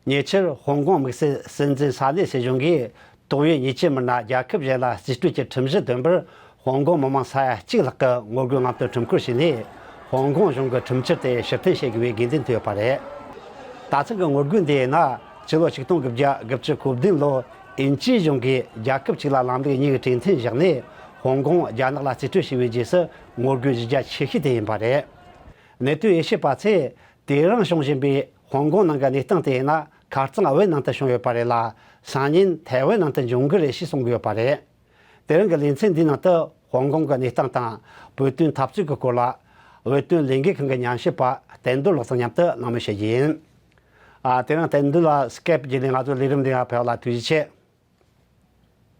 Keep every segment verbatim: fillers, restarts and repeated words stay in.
ཉེ་ཆར་ཧོང་ཀོང་དམིགས་བསལ་སྲིད་འཛིན་ས་གནས་སྲིད་གཞུང་གིས་ཏོག་དབྱིབས་ཉེས་ཅན་མི་སྣ་རྒྱལ་ཁབ་གཞན་ལ་རྩིས་སྤྲོད་ཀྱི་ཁྲིམས་གཞི་འདོན་པར་ཧོང་ཀོང་མི་མང་ས་ཡ་གཅིག་ལྷག་གི་ངོ་རྒོལ་རྔམ་སྟོན་ཁྲིམས་བཀོད་བྱས་ནས། ཧོང་ཀོང་གཞུང་གི་ཁྲིམས་འཆར་དེ་ཕྱིར་འཐེན་བྱེད་དགོས་པའི་དགོས་འདུན་ཐོན་ཡོད་པ་རེད། ད་ཐེངས་ཀྱི་ངོ་རྒོལ་འདི་ཡིན་ན། ཕྱི་ལོ་ཆིག་སྟོང་དགུ་བརྒྱ་དགུ་བཅུ་གོ་བདུན་ལོར་དབྱིན་ཇིའི་གཞུང་གིས་རྒྱལ་ཁབ་གཅིག་ལ་ལམ་ལུགས་གཉིས་ཀྱི་གྲོས་མཐུན་བཞག་ནས། ཧོང་ཀོང་རྒྱ་ནག་ལ་རྩིས་སྤྲོད་བྱས་པའི་རྗེས་སུ་ངོ་རྒོལ་གཞི་རྒྱ་ཆེ་ཤོས་དེ་ཡིན་པ་རེད། གནད་དོན་དབྱེ་ཞིབ་པ་ཚོས་དེ་རིང་བྱུང་བཞིན་པའི་ཧོང་ཀོང་ནང་གི་གནས་སྟངས་དེ་ཡིན་ན། ཁ་རྩང་བོད་ནང་དུ་བྱུང་ཡོད་པ་རེད་ལ། སང་ཉིན་ཐའེ་ཝན་ནང་དུ་འབྱུང་གི་རེད་ཞེས་གསུང་གི་ཡོད་པ་རེད། དེ་རིང་གི་ལེ་ཚན་འདིའི་ནང་དུ་ཧོང་ཀོང་གི་གནས་སྟངས་དང་བོད་དོན་འཐབ་རྩོད་ཀྱི་སྐོར་ལ། བོད་དོན་ལས་འགུལ་ཁང་གི་ཉམས་ཞིབ་པ་བསྟན་རྡོར་ལགས་དང་མཉམ་དུ་གླེང་མོལ་བྱེད་རྒྱུ་ཡིན། ཨ། དེ་རིང་བསྟན་རྡོར་ལགས་སི་ཀེབ་བརྒྱུད་ནས་ང་ཚོའི་ལས་རིམ་འདི་ནང་ཕེབས་པ་ལ་ཐུགས་རྗེ་ཆེ།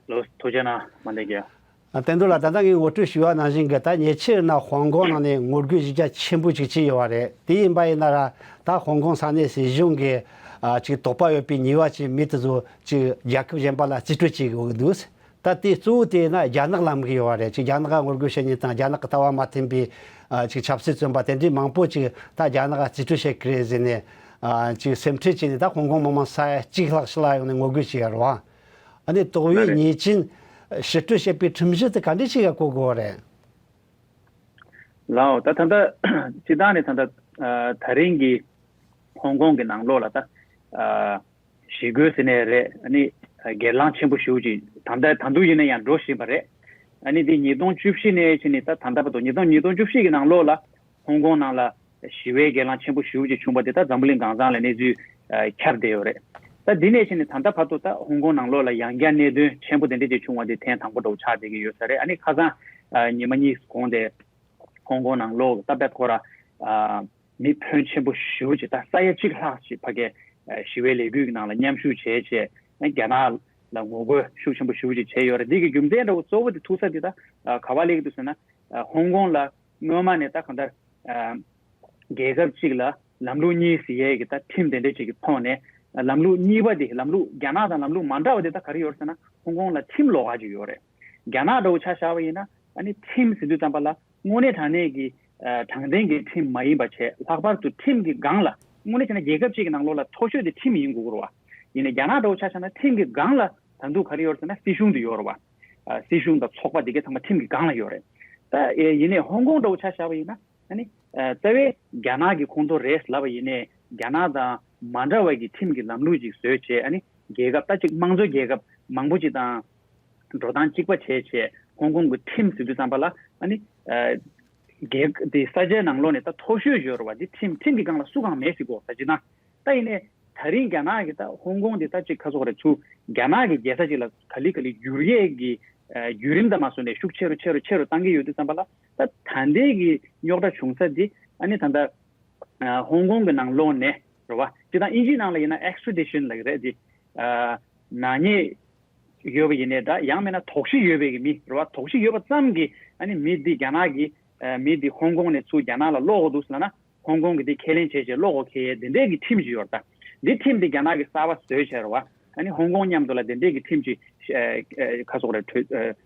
ལོ། ཐུགས་རྗེ་གནང་། མ་འདས་རྒྱ། ཨ། བསྟན་རྡོར་ལགས། ད་ལྟ་ངས་ངོ་སྤྲོད་ཞུས་པ་ནང་བཞིན་གྱི། ད་ཉེ་ཆར་ན་ཧོང་ཀོང་ནང་ནས་ངོ་རྒོལ་གཞི་རྒྱ་ཆེན་པོ་ཅིག་བྱས་ཡོད་པ་རེད། དེ་ཡིན་པ་ཡིན་ན་ར། ད་ཧོང་ཀོང་ས་གནས་སྲིད་གཞུང་གིས། ཨ། ཅིག་དོགས་པ་ཡོད་པའི་ཉེས་པ་ཅིག་མི་དེ་ཚོ་ཅིག་རྒྱལ་ཁབ་གཞན་པ་ལ་རྩིས་སྤྲོད་བྱེད་དགོས་ཀྱི་འདུག། ད་དེ་གཙོ་བོ་དེ་ཡིན་ན་རྒྱ་ནག་ལ་དམིགས་ཡོད་པ་རེད། ཅིག་རྒྱ་ནག་ག་ངོ་རྒོལ་བྱེད་མཁན་དང་། རྒྱ་ནག་གི་ལྟ་བ་མ་མཐུན་པའི། ཨ། ཅིག་ཆབ་སྲིད་བཙོན་པ་དེ་འདྲའི་མང་པོ་ཅིག་ད་རྒྱ་ནག་ག་རྩིས་སྤྲོད་བྱེད་ཀྱི་རེད་ཟེར་ནས། ཨ། ཅིག་སེམས་ཁྲལ་བྱས་ནས། ད་ཧོང་ཀོང་མི་མང་ས་ཡ་གཅིག་ལྷག་ཞིག་ལ་ཡོང་ནས་ངོ་རྒོལ་བྱས་ཡོད་རེད་བ། ཨ་ནི་ཏོག་དབྱིབས་ལགས་རེད། ཉེས་ཅན་ཕྱིར་སྤྲོད་བྱེད་པའི་ཁྲིམས་གཞི་དེ་ག་འདྲ་ཞིག་ག་གོ་དགོས་པ་རེད། ལགས་འོ། ད་ད་ལྟ་སྤྱིར་བཏང་ནས་ད་ལྟ། ཨ། ད་རིང་གི་ཧོང་ཀོང་གི་ནང་ལོགས་ལ་ད། ཨ། ཞི་རྒོལ་ཟེར་ནའི་རེད། ཨ་ནི་སྒེར་ལངས་ཆེན་པོ་ཞེ་པོ་ཅིག་ད་ལྟ་ད་དུང་ཡིན་ན་ཡང་འགྲོ་བཞིན་པ་རེད། ཨ་ནི་འདི་ཉིས་སྟོང་བཅུ་བཞི་ནས་ཕྱིན་ནས་ད་ད་ལྟ་བར་དུ། ཉིས་སྟོང་ཉིས་སྟོང་བཅུ་བཞི་གི་ནང་ལོགས་ལ་ཧོང་ཀོང་ནང་ལ་ཞི་བའི་སྒེར་ལངས་ཆེན་པོ་ཞེ་པོ་ཅིག་བྱུང་བ་དེ་ད་འཛམ་བུ་གླིང་གང་ས་ལ་གནས་ཚུལ། ཨ། ཁྱབ་བསྡད་ཡོད་རེད། ད་འདི་ནས་ཕྱིན་ནས་ད་ལྟ་བར་དུ་ད་ཧོང་ཀོང་ནང་ལོགས་ལ་ཡང་བསྐྱར་གནད་དོན་ཆེན་པོ་དེ་འདྲ་ཅིག་བྱུང་བ་དེ་ཐེངས་དང་པོ་འདྲ་བོ་ཆགས་བསྡད་ཀྱི་ཡོད་ས་རེད། ཨ་ནི་ཁ་སང་། ཨ། ཉི་མ་གཉིས་གོང་དེ་ཧོང་ཀོང་ནང་ལོགས་ད་དཔེ་ཁོ་ར། ཨ། མི་ཕོན་ཆེན་པོ་ཞེ་པོ་ཅིག་ད་ས་ཡ་གཅིག་ལྷག་ཅིག་ཕ་གིའི། ཨ། ཞི་བའི་ལས་འགུལ་གྱི་ནང་ལ་མཉམ་ཞུགས་བྱས་བྱས། ཨ། རྒྱ་ནག་ལ་ངོ་རྒོལ་ཤུགས་ཆེན་པོ་ཞེ་པོ་ཅིག་བྱས་ཡོད་རེད། འདི་གི་རྒྱུ་མཚན་འདྲ་བོ་གཙོ་བོ་དེ་ཐུག་ས་དེ་ད། ཨ། ག་པར་སླེབས་ཀྱི་འདུག་ཟེར་ན། ཨ། ཧོང་ཀོང་ལ་སྔོན་མ་ནས་ད་གང་ལྟར། ཨ། རྒྱལ་ཁབ་གཅིག་ལ་ལམ་ལུགས་གཉིས་ཟེར་ཡས་ཀྱི་ད་ཁྲིམས་དེ་འདྲ་ཅིག་གི་ཐོག་ནས། ལམ་ལུགས་གཉིས་པ་དེ། ལམ་ལུགས་རྒྱ་ནག་དང་ལམ་ལུགས་མ་འདྲ་བ་དེ་ད་ག་རེ་ཡོད་རེད་ཟེར་ན། ཧོང་ཀོང་ལ་ཁྲིམས་ལོགས་ཀ་ཅིག་ཡོད་རེད། རྒྱ་ནག་འདྲ་བོ་ཆ་བཞག་པ་ཡིན་ན། ཨ་ནི་ཁྲིམས་ཟེར་དུས་ཙམ་པ་ལ་དངོས་གནས་དྲང་གནས་ཀྱི། ཨ། དྲང་བདེན་གྱི་ཁྲིམས་མ་ཡིན་པ་བྱས། ལྷག་པར་དུ་ཁྲིམས་ཀྱི་སྒང་ལ། དངོས་གནས་བྱས་ན་རྒྱལ་ཁབ་ཅིག་གི་ནང་ལོགས་ལ་མཐོ་ཤོས་དེ་ཁྲིམས་ཡིན་དགོས་ཀྱི་རེད་བ། ཡིན་ནའི་རྒྱ་ནག་འདྲ་བོ་ཆ་བཞག་ན་ཁྲིམས་ཀྱི་སྒང་ལ་ད་དུང་ག་རེ་ཡོད་རེད་ཟེར་ན། སྲིད་གཞུང་དེ་ཡོད་རེད་བ། ཨ། སྲིད་གཞུང་དང་ཚོགས་པ་དེ་གའི་ཚང་མ་ཁྲིམས་ཀྱི་སྒང་ལ་ཡོད་རེད། ད། ཨེ། ཡིན་ནའི་ཧོང་ཀོང་འདྲ་བོ་ཆ་བཞག་པ་ཡིན་ན། ཨ་ནི། ཨ། རྩ་བའི་རྒྱ་ནག་གི་ཁོངས་གཏོགས་རེད་ལབ་པ་ཡིན་ནའི། རྒྱ་ནག་དང་མ་འདྲ་བའི་གི་ཁྲིམས་ཀྱི་ལམ་ལུགས་ཅིག་བཟོས་བྱས། ཨ་ནི་རྒྱལ་ཁབ་ད་ཅིག་དམངས་གཙོའི་རྒྱལ་ཁབ་མང་པོ་ཅིག་དང་འགྲོ་སྟངས་གཅིག་པ་བྱས་བྱས། ཧོང་ཀོང་གི་ཁྲིམས་ཟེར་དུས་ཙམ་པ་ལ། ཨ་ནི། ཨ། རྒྱལ་དེ་ས་ཆའི་ནང་ལོགས་ནས་ད་མཐོ་ཤོས་ཡོད་རེད་བ། འདི་ཁྲིམས། ཁྲིམས་ཀྱི་སྒང་ལ་སུ་གང་མེད་ཟེར་གོ། ད་སྤྱིར་བཏང་། ད་ཡིན་ནའི་ད་རིང་རྒྱ་ནག་གིས་ད་ཧོང་ཀོང་འདི་ད་ཅིག་ག་ཟེར་དགོས་རེད། ཚུར་རྒྱ་ནག་གི་རྒྱལ་ས་ཅིག་ལ་ག་ལེ་ག་ལེ་བསྒྱུར་ཡས་ཀྱི། ཨ། བརྒྱུད་རིམ་དང་མ་སོང་ནས་ཤུགས་ཆེ་རུ་ཆེ་རུ་ཆེ་རུ་བཏང་གི་ཡོད་དུས་ཙམ་པ་ལ། ད་ད་ལྟའི་གི་རྙོག་དྲ་བྱུང་ས་འདི། ཨ་ནི་ད་ལྟ། ཨ། ཧོང་ཀོང་གི་ནང་ལོགས་ནས་རེད་བ། སྤྱིར་བཏང་དབྱིན་ཇིའི་ནང་ལ་ཡིན་ན་extradition ལབ་ཀྱི་རེད་དེ། ཨ། ནག་ཉེས་ཡོད་པ་ཡིན་ནའི་འདྲ། ཡང་མིན་ན་དོགས་གཞི་ཡོད་པའི་གི་མི་རེད་བ། དོགས་གཞི་ཡོད་པ་ཙམ་གྱིས། ཨ་ནི་མི་འདི་རྒྱ་ནག་གི། ཨ། མི་འདི་ཧོང་ཀོང་ནས་ཚུར་རྒྱ་ནག་ལ་སློག་དགོས་འདུག་ཟེར་ལབ་ན། ཧོང་ཀོང་གི་འདི་ཁས་ལེན་བྱས་བྱས་སློག་དགོས་ཁེལ་ཡས་དེ་འདྲའི་གི་ཁྲིམས་ཅིག་ཡོད་རེད་ད། འདི་ཁྲིམས་འདི་རྒྱ་ནག་གིས་གསར་པ་བཟོས་བྱས་རེད་བ། ཨ་ནི་ཧོང་ཀོང་མཉམ་དུ་ལ་དེ་འདྲའི་གི་ཁྲིམས་ཅིག་ཨ། ཨ། ག་ཟེར་དགོས་རེད།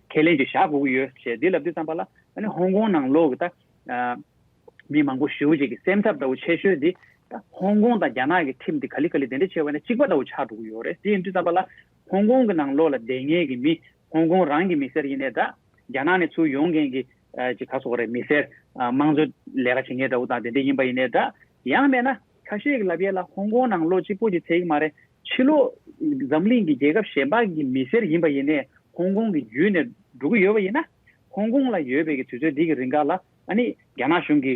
ཁས་ལེན་ཅིག་བཞག་དགོས་ཀྱི་ཡོད་ཅེས་འདི་ལབ་དུས་ཙམ་པ་ལ། ཨ་ནི་ཧོང་ཀོང་ནང་ལོགས་ཀྱི་ད། ཨ། མི་མང་པོ་ཞེ་པོ་ཅིག་གི་སེམས་འཚབ་འདྲ་བོ་ཆེ་ཤོས་འདི། ད་ཧོང་ཀོང་དང་རྒྱ་ནག་གི་ཁྲིམས་འདི་ག་ལེ་ག་ལེ་དེ་འདྲ་བྱས་པ་ན་གཅིག་པ་འདྲ་བོ་ཆགས་འགྲོ་གི་ཡོད་རེད། དེ་ཡིན་དུས་ཙམ་པ་ལ། ཧོང་ཀོང་གི་ནང་ལོགས་ལ་བསྡད་མཁན་གྱི་མི། ཧོང་ཀོང་རང་གི་མི་སེར་ཡིན་ནའི་འདྲ། རྒྱ་ནག་ནས་ཚུར་ཡོང་མཁན་གྱི། ཨ། ཅིག་ག་ཟེར་དགོས་རེད། མི་སེར། ཨ། དམངས་གཙོ་ལས་ཀ་བྱེད་མཁན་འདྲ་བོ་དང་དེ་འདྲ་ཡིན་པ་ཡིན་ནའི་འདྲ། ཡང་མིན་ན་ཁ་ཤས་ཀྱིས་ལབ་ཡས་ལ་ཧོང་ཀོང་ནང་ལོགས་གཅིག་པོ་ཅིག་ཚད་ཀྱི་མ་རེད། ཕྱི་ལོགས་འཛམ་གླིང་གི་རྒྱལ་ཁབ་གཞན་པ་གི་མི་སེར་ཡིན་པ་ཡིན་ནའི་ཧོང་ཀོང་གི་བརྒྱུད་ནས་འགྲོ་གི་ཡོད་པ་ཡིན་ན། ཧོང་ཀོང་ལ་ཡོད་པའི་གི་དུས་ཚོད་འདི་གི་རིང་ག་ལ། ཨ་ནི་རྒྱ་ནག་གཞུང་གི་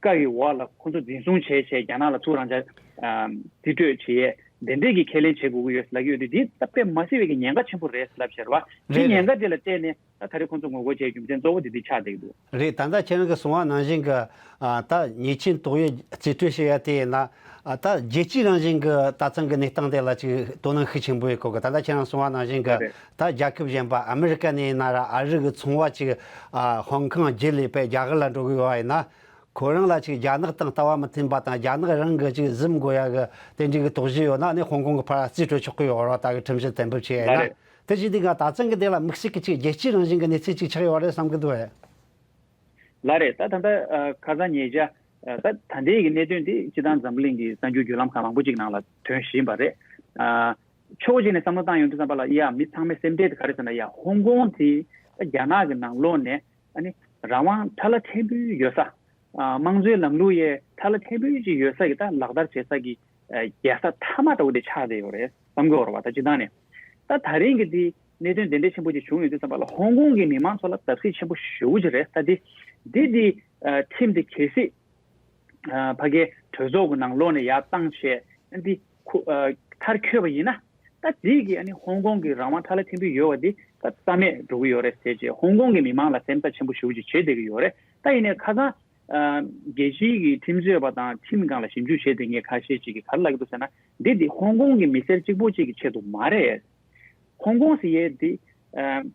བཀའ་ཡི་འོག་ལ་ཁོ་ཚོ་འཛིན་བཟུང་བྱས་བྱས་རྒྱ་ནག་ལ་ཚུར་རང་འཇགས། ཨ། རྩིས་སྤྲོད་བྱེད་ཡས་དེ་འདྲས་ཀྱི་ཁས་ལེན་བྱེད་དགོས་ཀྱི་ཡོད་ལབ་ཀྱི་ཡོད་དུས། འདི་ད་དཔེ་མ་སྲིད་པའི་གི་ཉེན་ཁ་ཆེན་པོ་རེད་ལབ་བྱས་རེད་བ། འདི་རེད། ཉེན་ཁ་འདི་ལ་བརྟེན་ནས་ད་ད་རེས་ཁོ་ཚོ་ངོ་རྒོལ་བྱེད་རྒྱུ་མཚན་གཙོ་བོ་འདི་འདི་ཆགས་བསྡད་ཀྱི་འདུག། རེད། ད་ལྟ་ཁྱེད་རང་གིས་གསུངས་པ་ནང་བཞིན་གྱི། ཨ། ད་ཉེས་ཅན་ཏོག་དབྱིབས་རྩིས་སྤྲོད་བྱེད་ཡ་དེ་ཡིན་ན། ཨ། ད་རྒྱལ་སྤྱིའི་རང་བཞིན་གྱི་ད་ཐེངས་ཀྱི་གནས་སྟངས་དེ་ལ་ཅིག་དོ་སྣང་ཤུགས་ཆེན་པོ་ཡོད་གོ་གི། ད་ལྟ་ཁྱེད་རང་གསུངས་པ་ནང་བཞིན་གྱི། རེད། ད་རྒྱལ་ཁབ་གཞན་པ་ཨ་མི་རི་ཀ་ནས་ཡིན་ན་ར། ཨ་རི་གི་ཚོང་པ་ཅིག། ཨ། ཧོང་ཀོང་བརྒྱུད་ལས་པའི་རྒྱ་གར་ལ་འགྲོ་གི་ཡོད་པ་ཡིན་ན། ཁོ་རང་ལ་ཅིག་རྒྱ་ནག་དང་ལྟ་བ་མི་མཐུན་པ་དང་། རྒྱ་ནག་རང་གི་ཅིག་གཟིམ་དགོས་ཡ་གི་དེ་འདྲའི་གི་དོགས་གཞི་ཡོད་ན། ཨ་ནི་ཧོང་ཀོང་གི་ཕར་རྩིས་སྤྲོད་ཆོག་གི་ཡོད་རེད། ད་གི་ཁྲིམས་གཞི་གཏན་འབེབས་བྱས་ཡིན་ན། ལགས་རེད། དེ་བཞིན་དེ་ག་ད་ཐེངས་ཀྱི་དེ་ལ་དམིགས་བསལ་གྱི་ཅིག་རྒྱལ་སྤྱིའི་རང་བཞིན་གྱི་གནས་ཚུལ་ཅིག་ཆགས་ཡོད་རེད་བསམ་གྱི་འདུག་ཨེ། ལགས་རེད། ད་ད་ལྟ། ཨ། ཁ་སང་ཉེ་ཆར། ཨ། ད་ད་ལྟའི་གི་གནད་དོན་དེ་སྤྱིར་བཏང་འཛམ་བུ་གླིང་གི་གསར་འགྱུར་བརྒྱུད་ལམ་ཁག་མང་པོ་ཅིག་ནང་ལ་ཐོན་བཞིན་པ་རེད། ཨ། ཕྱོགས་གཅིག་ནས་བསམ་བློ་བཏང་ཡོང་དུས་ཙམ་པ་ལ་ཡ་མི་ཚང་མའི་སེམས་ཁྲལ་དེ་ག་རེ་ཟེར་ན། ཡ་ཧོང་ཀོང་དེ་རྒྱ་ནག་གི་ནང་ལོགས་ནས་ཨ་ནི་རང་དབང་ཕྲ་ལ་ཕྲན་བུ་ཡོད་ས། ཨ། དམངས་གཙོའི་ལམ་ལུགས་ཡས་ཕྲ་ལ་ཕྲན་བུ་ཅིག་ཡོད་ས་གི་ད་ལག་བསྟར་བྱེད་ས་གི་ཨ། རྒྱལ་ས་མཐའ་མ་ལྟ་བུ་དེ་ཆགས་བསྡད་ཡོད་རེད་བསམ་གི་ཡོད་རེད་བ། ད་སྤྱིར་བཏང་ནས་ད་ད་རིང་གི་དེ་གནད་དོན་དེ་འདྲ་ཆེན་པོ་ཅིག་བྱུང་ཡོང་དུས་ཙམ་པ་ལ་ཧོང་ཀོང་གི་མི་མང་ཚོ་ལ་བརྡབ་གསིག་ཆེན་པོ་ཞེ་པོ་ཅིག་རེད། ད་དེ་དེ་དེ་ཨ། ཁྲིམས་དེ་གལ་སྲིད་ཨ། ཕ་གིའི་གྲོས་ཚོགས་ཀྱི་ནང་ལོགས་ནས་ཡར་བཏང་བྱས་ཨ། འདི་ཁུ་ཨ། མཐར་འཁྱོལ་བ་ཡིན་ན། ད་དེ་གི་ཨ་ནི་ཧོང་ཀོང་གི་རང་དབང་ཕྲ་ལ་ཕྲན་བུ་ཡོད་པ་འདི་ད་རྩ་མེད་འགྲོ་གི་ཡོད་རེད་ཟེར་བྱས་ཧོང་ཀོང་གི་མི་མང་ལ་སེམས་འཚབ་ཆེན་པོ་ཞེ་པོ་ཅིག་བྱེད་བསྡད་ཀྱི་ཡོད་རེད། ད་ཡིན་ནའི་ཁ་སང་ཨ། རྒྱལ་སྤྱིའི་གི་ཁྲིམས་རྩོད་པ་དང་ཁྲིམས་སྒང་ལ་ཞིབ་འཇུག་བྱེད་བསྡད་མཁན་ཁ་ཤས་ཅིག་གིས་ག་རེ་ལབ་ཀྱི་འདུག་ཟེར་ན། འདི་འདི་ཧོང་ཀོང་གི་མི་སེར་གཅིག་པོ་གཅིག་གི་ཆེད་དུ་མ་རེད། ཧོང་ཀོང་ཟེར་ཡས་འདི་ཨ།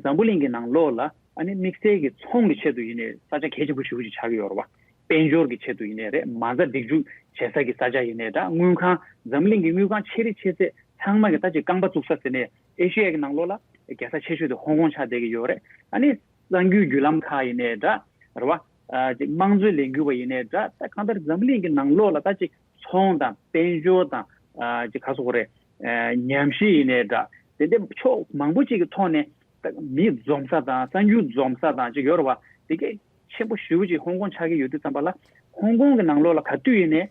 འཛམ་བུ་གླིང་གི་ནང་ལོགས་ལ་ཨ་ནི་དམིགས་བསལ་གྱི་ཚོང་གི་ཆེད་དུ་ཡིན་ནའི་ས་ཆ་གལ་ཆེན་པོ་ཞེ་པོ་ཅིག་ཆགས་ཀྱི་ཡོད་རེད་བ། དཔལ་འབྱོར་གྱི་ཆེད་དུ་ཡིན་ནའི་རེད། མ་རྩ་སྒྲིག་འཛུགས་བྱེད་ས་གི་ས་ཆ་ཡིན་ནའི་འདྲ། དངུལ་ཁང་། འཛམ་གླིང་གི་དངུལ་ཁང་ཆེ་རི་ཆེ་ཚད་ཚང་མ་གི་ད་ཅིག་རྐང་པ་བཙུགས་ས་ཟེར་ནའི་ཨེ་ཤེ་ཡ་གི་ནང་ལོགས་ལ་རྒྱལ་ས་ཆེ་ཤོས་དེ་ཧོང་ཀོང་ཆགས་བསྡད་ཀྱི་ཡོད་རེད། ཨ་ནི་གསར་འགྱུར་བརྒྱུད་ལམ་ཁག་ཡིན་ནའི་འདྲ་རེད་བ། ཨ། ཅིག་དམངས་གཙོའི་ལས་འགུལ་བ་ཡིན་ནའི་འདྲ། ད་གང་ལྟར་འཛམ་གླིང་གི་ནང་ལོགས་ལ་ད་ཅིག་ཚོང་དང་དཔལ་འབྱོར་དང་ཨ། ཅིག་ག་རེ་ཟེར་དགོས་རེད། ཨ། ཉམས་ཞིབ་ཡིན་ནའི་འདྲ། དེ་འདྲའི་ཕྱོགས་མང་པོ་ཅིག་གི་ཐོག་ནས་ད་མི་འཛོམས་ས་དང་གསར་འགྱུར་འཛོམས་ས་དང་ཅིག་ཡོད་རེད་བ། དེ་གས་ཆེན་པོ་ཞེ་པོ་ཅིག་ཧོང་ཀོང་ཆགས་ཀྱི་ཡོད་དུས་ཙམ་པ་ལ་ཧོང་ཀོང་གི་ནང་ལོགས་ལ་ག་དུས་ཡིན་ནའི་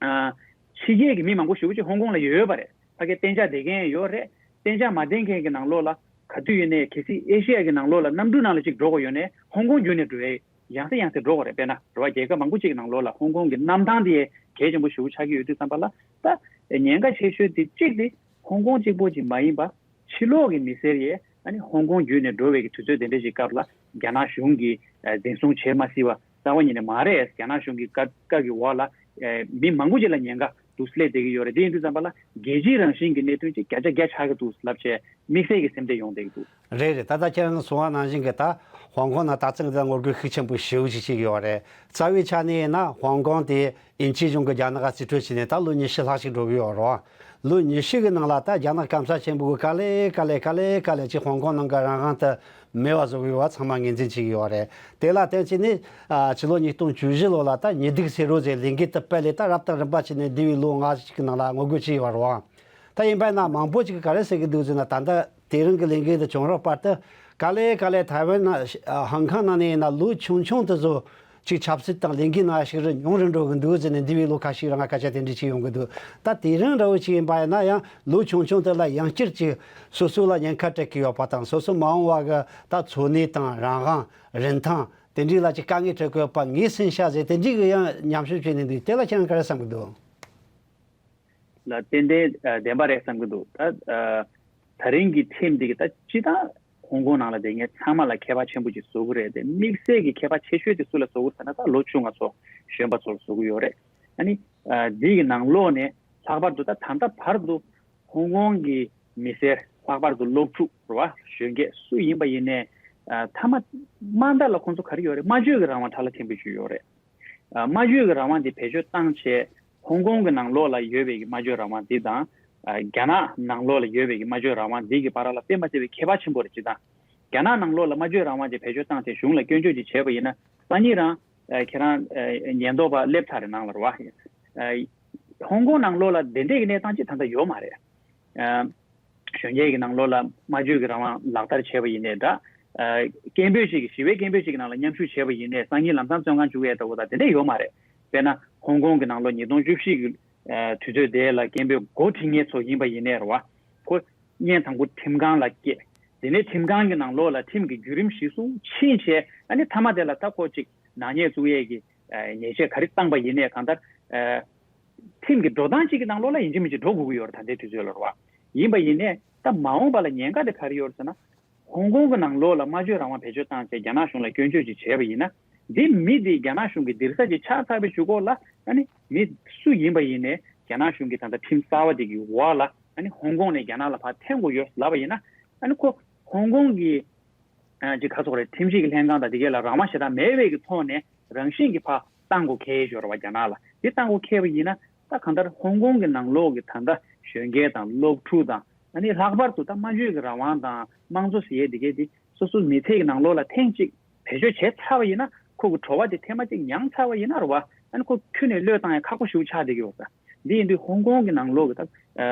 ཨ། ཕྱི་རྒྱལ་གྱི་མི་མང་པོ་ཞེ་པོ་ཅིག་ཧོང་ཀོང་ལ་ཡོད་པ་རེད། ཕ་གིར་གཏན་འཇགས་བསྡད་མཁན་ཡོད་རེད། གཏན་འཇགས་མ་བསྡད་མཁན་གྱི་ནང་ལོགས་ལ་ག་དུས་ཡིན་ནའི་གལ་སྲིད་ཨེ་ཤེ་ཡ་གི་ནང་ལོགས་ལ་གནམ་གྲུ་ནང་ལ་ཅིག་འགྲོ་དགོས་ཡོད་ནའི་ཧོང་ཀོང་བརྒྱུད་ནས་འགྲོ་ཡས། ཡང་སེ་ཡང་སེ་འགྲོ་དགོས་རེད། དཔེར་ན་རེད་བ། རྒྱལ་ཁབ་མང་པོ་ཅིག་གི་ནང་ལོགས་ལ་ཧོང་ཀོང་གི་གནམ་ཐང་དེ་གལ་ཆེན་པོ་ཞེ་པོ་ཆགས་ཀྱི་ཡོད་དུས་ཙམ་པ་ལ། ད་ཉེན་ཁ་ཆེ་ཤོས་དེ་གཅིག་དེ་ཧོང་ཀོང་གཅིག་པོ་ཅིག་མ་ཡིན་པ། ཕྱི་ལོགས་ཀྱི་མི་སེར་ཡས་ཨ་ནི་ཧོང་ཀོང་བརྒྱུད་ནས་འགྲོ་བའི་གི་དུས་ཚོད་དེ་འདྲ་ཞིག་སྐབས་ལ་རྒྱ་ནག་གཞུང་གིས་ཨ། འཛིན་བཟུང་བྱེད་མ་སྲིད་པ་རྩ་བ་ཉིད་ནས་མ་རེད། རྒྱ་ནག་གཞུང་གི་བཀའ་བཀའ་གི་འོག་ལ་ཨ། མི་མང་པོ་ཅིག་ལ་ཉེན་ཁ་འདུག་སླེབས་བསྡད་ཀྱི་ཡོད་རེད། དེ་ཡིན་དུས་ཙམ་པ་ལ་རྒྱལ་སྤྱིའི་རང་བཞིན་གྱི་གནད་དོན་ཅིག་བརྒྱ་ཆ་བརྒྱ་ཆགས་ཀྱི་འདུག་ལབ་བྱས་དམིགས་བསལ་གྱི་སེམས་ཁྲལ་ཡོང་བསྡད་ཀྱི་འདུག་རེད་རེད། ད་ལྟ་ཁྱེད་རང་གསུངས་པ་ནང་བཞིན་གྱི་ད་ཧོང་ཀོང་ནང་ད་ཐེངས་འདི་ངོ་རྒོལ་ཤུགས་ཆེན་པོ་ཞེ་པོ་ཅིག་བྱེད་ཀྱི་ཡོད་རེད། རྩ་བའི་ཆ་ནས་ཡིན་ན་ཧོང་ཀོང་དེ་དབྱིན་ཇིའི་གཞུང་གིས་རྒྱ་ནག་ག་རྩིས་སྤྲོད་བྱས་ནས་ད་ལོ་ཉི་ཤུ་ལྷག་ཅིག་འགྲོ་གི་ཡོད་རེད། ལོ་ཉི་ཤུ་གི་ནང་ལ་ད་རྒྱ་ནག་སྐམ་ས་ཆེན་པོ་གིས་ག་ལེ་ག་ལེ་ག་ལེ་ག་ལེ་ཅིག་ཧོང་ཀོང་ནང་གི་རང་དབང་དེ་མེད་པ་བཟོ་གི་ཡོད་པ་ཚང་མ་ངོས་འཛིན་བྱེད་ཀྱི་ཡོད་རེད། དེ་ལ་བརྟེན་བྱས་ནས་ཨ། ཕྱི་ལོ་ཉིས་སྟོང་བཅུ་བཞི་ལོ་ལ་ད་ཉི་གདུགས་སེར་པོ་ཟེར་ལས་འགུལ་དེ་སྤེལ་ལས་ད་རབ་དང་རིམ་པ་བྱས་ནས་འདས་པའི་ལོ་ལྔ་ཅིག་གི་ནང་ལ་ངོ་རྒོལ་བྱས་ཡོད་རེད། ད་ཡིན་པ་ཡིན་ན་མང་པོ་ཅིག་གིས་ག་རེ་ཟེར་གྱི་འདུག་ཟེར་ན། ད་ལྟ་དེ་རིང་གི་ལས་འགུལ་འདི་བྱུང་རབས་བར་དུ་ག་ལེ་ག་ལེ་ཐའེ་ཝན་ནང་ཨ། ཧང་ཁང་ནང་ནས་ཡིན་ན་ལོ་ཆུང་ཆུང་དེ་ཚོ་ཅིག་ཆབ་སྲིད་དང་ལས་འགུལ་ནང་ཞུགས་རིགས་ཉུང་རུ་འགྲོ་གི་འདུག་ཟེར་ནས་འདས་པའི་ལོ་ཁ་ཤས་རིང་ལ་སྐད་ཆ་དེ་འདྲ་བྱས་ཡོང་གི་འདུག་ད་དེ་རིང་འདྲ་བོ་ཅིག་ཡིན་པ་ཡིན་ན་ཡང་ལོ་ཆུང་ཆུང་དེ་ལ་ཡང་བསྐྱར་ཅིག་སོ་སོ་ལ་ཉེན་ཁ་སྤྲད་ཀྱི་ཡོད་པ་དང་། སོ་སོ་མ་འོངས་པ་གི་ད་འཚོ་གནས་དང་རང་དབང་རིན་ཐང་དེ་འདྲའི་ལ་ཅིག་དཀའ་ངལ་འཕྲད་ཀྱི་ཡོད་པ་ངོས་ཟིན་ཤག་ཟེར་དེ་འདྲའི་གི་ཡང་ཉམས་ཞིབ་བྱས་ནས་འདུག་དེ་ལ་ཁྱེད་རང་ག་རེ་བསམ་གྱི་འདུག་ལ་ཏན་ཏན་ཨ། བདེན་པ་རེད་བསམ་གྱི་འདུག་ད་ཨ། ད་རིང་གི་ཁྲིམས་འདི་གི་ད་སྤྱིར་བཏང་ཧོང་ཀོང་ནང་ལ་བསྡད་མཁན་ཚང་མ་ལ་ཁྱད་པར་ཆེན་པོ་ཅིག་བཟོ་གི་རེད་དེ། དམིགས་བསལ་གྱི་ཁྱད་པར་ཆེ་ཤོས་དེ་སུ་ལ་བཟོ་གི་རེད་ཟེར་ན་ད་ལོ་ཆུང་བ་ཚོ་གཞོན་པ་ཚོ་ལ་བཟོ་གི་ཡོད་རེད། ཨ་ནི་ཨ། འདི་གི་ནང་ལོགས་ནས་ལྷག་པར་དུ་ད་ད་ལྟ་བར་དུ་ཧོང་ཀོང་གི་མི་སེར་ལྷག་པར་དུ་སློབ་ཕྲུག་རེད་བ། གཞོན་སྐྱེས་སུ་ཡིན་པ་ཡིན་ནའི་ཨ། མཐའ་མ་དམའ་མཐའ་ལ་ཁོང་ཚོ་ག་རེ་ཡོད་རེད། སྨྲ་བརྗོད་ཀྱི་རང་དབང་ཕྲ་ལ་ཕྲན་བུ་ཅིག་ཡོད་རེད། ཨ། སྨྲ་བརྗོད་ཀྱི་རང་དབང་དེ་བེད་སྤྱོད་བཏང་བྱས་ཧོང་ཀོང་གི་ནང་ལོགས་ལ་ཡོད་པའི་གི་སྨྲ་བརྗོད་རང་དབང་འདི་དང་། ཨ། རྒྱ་ནག་ནང་ལོགས་ལ་ཡོད་པའི་གི་སྨྲ་བརྗོད་རང་དབང་འདི་གི་བར་ལ་དཔེ་མ་སྲིད་པའི་ཁྱད་པར་ཆེན་པོ་རེད། སྤྱིར་བཏང་རྒྱ་ནག་ནང་ལོགས་ལ་སྨྲ་བརྗོད་རང་དབང་དེ་བེད་སྤྱོད་བཏང་བྱས་གཞུང་ལ་སྐྱོན་བརྗོད་ཅིག་བྱས་པ་ཡིན་ན་སང་ཉིན་རང་། ཨ། ཁྱེད་རང་། ཨ། ཉེན་རྟོག་པ་སླེབས་ཚར་རེད་ནང་ལ་རེད་བ། ཨ། ཧོང་ཀོང་ནང་ལོགས་ལ་དེ་འདྲས་ཀྱི་གནས་སྟངས་ཅིག་ད་ལྟ་ཡོད་མ་རེད། ཨ། གཞོན་སྐྱེས་ཀྱི་ནང་ལོགས་ལ་སྨྲ་བརྗོད་ཀྱི་རང་དབང་ལག་བསྟར་བྱས་པ་ཡིན་ནའི་འདྲ། ཨ། སྐད་འབོད་ཅིག་གི་ཞི་བའི་སྐད་འབོད་ཅིག་གི་ནང་ལ་མཉམ་ཞུགས་བྱས་པ་ཡིན་ནའི་སང་ཉིན་ལམ་སང་བཙོན་ཁང་བཅུག་ཡས་ལྟ་བུ་དང་དེ་འདྲས་ཡོད་མ་རེད། དཔེར་ན་ཧོང་ཀོང་གི་ནང་ལོགས་ཉིས་སྟོང་བཅུ་བཞི་གི་ཨ། དུས་ཚོད་དེ་ལ་སྐད་འབོད་འགོ་ཁྲིད་མཁན་ཚོ་ཡིན་པ་ཡིན་ནའི་རེད་བ། ཁོ་བརྙན་དང་པོ་ཁྲིམས་ཁང་ལ་སྐྱེལ། དེ་ནས་ཁྲིམས་ཁང་གི་ནང་ལོགས་ལ་ཁྲིམས་ཀྱི་བརྒྱུད་རིམ་གཞིར་བཟུང་ཕྱིན་བྱས། ཨ་ནི་མཐའ་མ་དེ་ལ་ད་ཁོ་ཅིག་ནག་ཉེས་བཙུགས་ཡས་ཀྱི་ཨ། ཉེས་ཆད་ག་རེ་བཏང་པ་ཡིན་ནའི་གང་ལྟར་ཨ། ཁྲིམས་ཀྱི་འགྲོ་སྟངས་གཅིག་གི་ནང་ལོགས་ལ་ཡིན་གཅིག་མིན་གཅིག་འགྲོ་དགོས་ཀྱི་ཡོད་རེད། ད་ལྟའི་དུས་ཚོད་ལ་རེད་བ། ཡིན་པ་ཡིན་ནའི་ད་མ་འོངས་པ་ལ་ཉེན་ཁ་དེ་ག་རེ་ཡོད་རེད་ཟེར་ན། ཧོང་ཀོང་གི་ནང་ལོགས་ལ་སྨྲ་བརྗོད་རང་དབང་བེད་སྤྱོད་བཏང་བྱས་རྒྱ་ནག་གཞུང་ལ་སྐྱོན་བརྗོད་ཅིག་བྱས་པ་ཡིན་ན། འདི་མི་དེ་རྒྱ་ནག་གཞུང་གི་སྡིག་ས་ཅིག་ཆགས་ཚར་བའི་གཞུག་གུ་ལ། ཨ་ནི་མི་སུ་ཡིན་པ་ཡིན་ནའི་རྒྱ་ནག་གཞུང་གི་ད་ལྟ་ཁྲིམས་གསར་བ་དེ་གི་འོག་ལ་ཨ་ནི་ཧོང་ཀོང་ནས་རྒྱ་ནག་ལ་ཕར་འཐེན་དགོས་ཡོད་ལབ་པ་ཡིན་ན། ཨ་ནི་ཁོ་ཧོང་ཀོང་གི་ཨ། ཅིག་ག་ཚོད་རེད། ཁྲིམས་ཞིབ་ཀྱི་ལྷན་ཁང་དང་དེ་གས་ལ་རང་དབང་ཞེ་དྲག་མེད་པའི་གི་ཐོག་ནས་རང་བཞིན་གྱིས་ཕར་བཏང་དགོས་ཁེལ་ཡོད་རེད་བ། རྒྱ་ནག་ལ་དེ་བཏང་དགོས་ཁེལ་བ་ཡིན་ན། ད་གང་ལྟར་ཧོང་ཀོང་གི་ནང་ལོགས་ཀྱི་ད་ལྟ་གཞོན་སྐྱེས་དང་སློབ་ཕྲུག་དང་། ཨ་ནི་ལྷག་པར་དུ་ད་སྨྲ་བརྗོད་ཀྱི་རང་དབང་དང་དམངས་གཙོ་ཟེར་ཡས་དེ་གས་དེ་སོ་སོའི་མི་ཚེ་གི་ནང་ལོགས་ལ་ཐེངས་གཅིག་བེད་སྤྱོད་བྱས་ཚར་བ་ཡིན་ན། ཁོ་གི་བྲོ་བ་དེ་ཐེངས་མ་གཅིག་མྱངས་ཚར་བ་ཡིན་ན་རེད་བ། ཨ་ནི་ཁོ་ཁྱོན་ནས་བློས་བཏང་ཡ་ཁག་པོ་ཞིག་ཆགས་བསྡད་ཀྱི་ཡོད་ས། འདི་ཡིན་དུས་ཧོང་ཀོང་གི་ནང་ལོགས་ཀྱི་ད་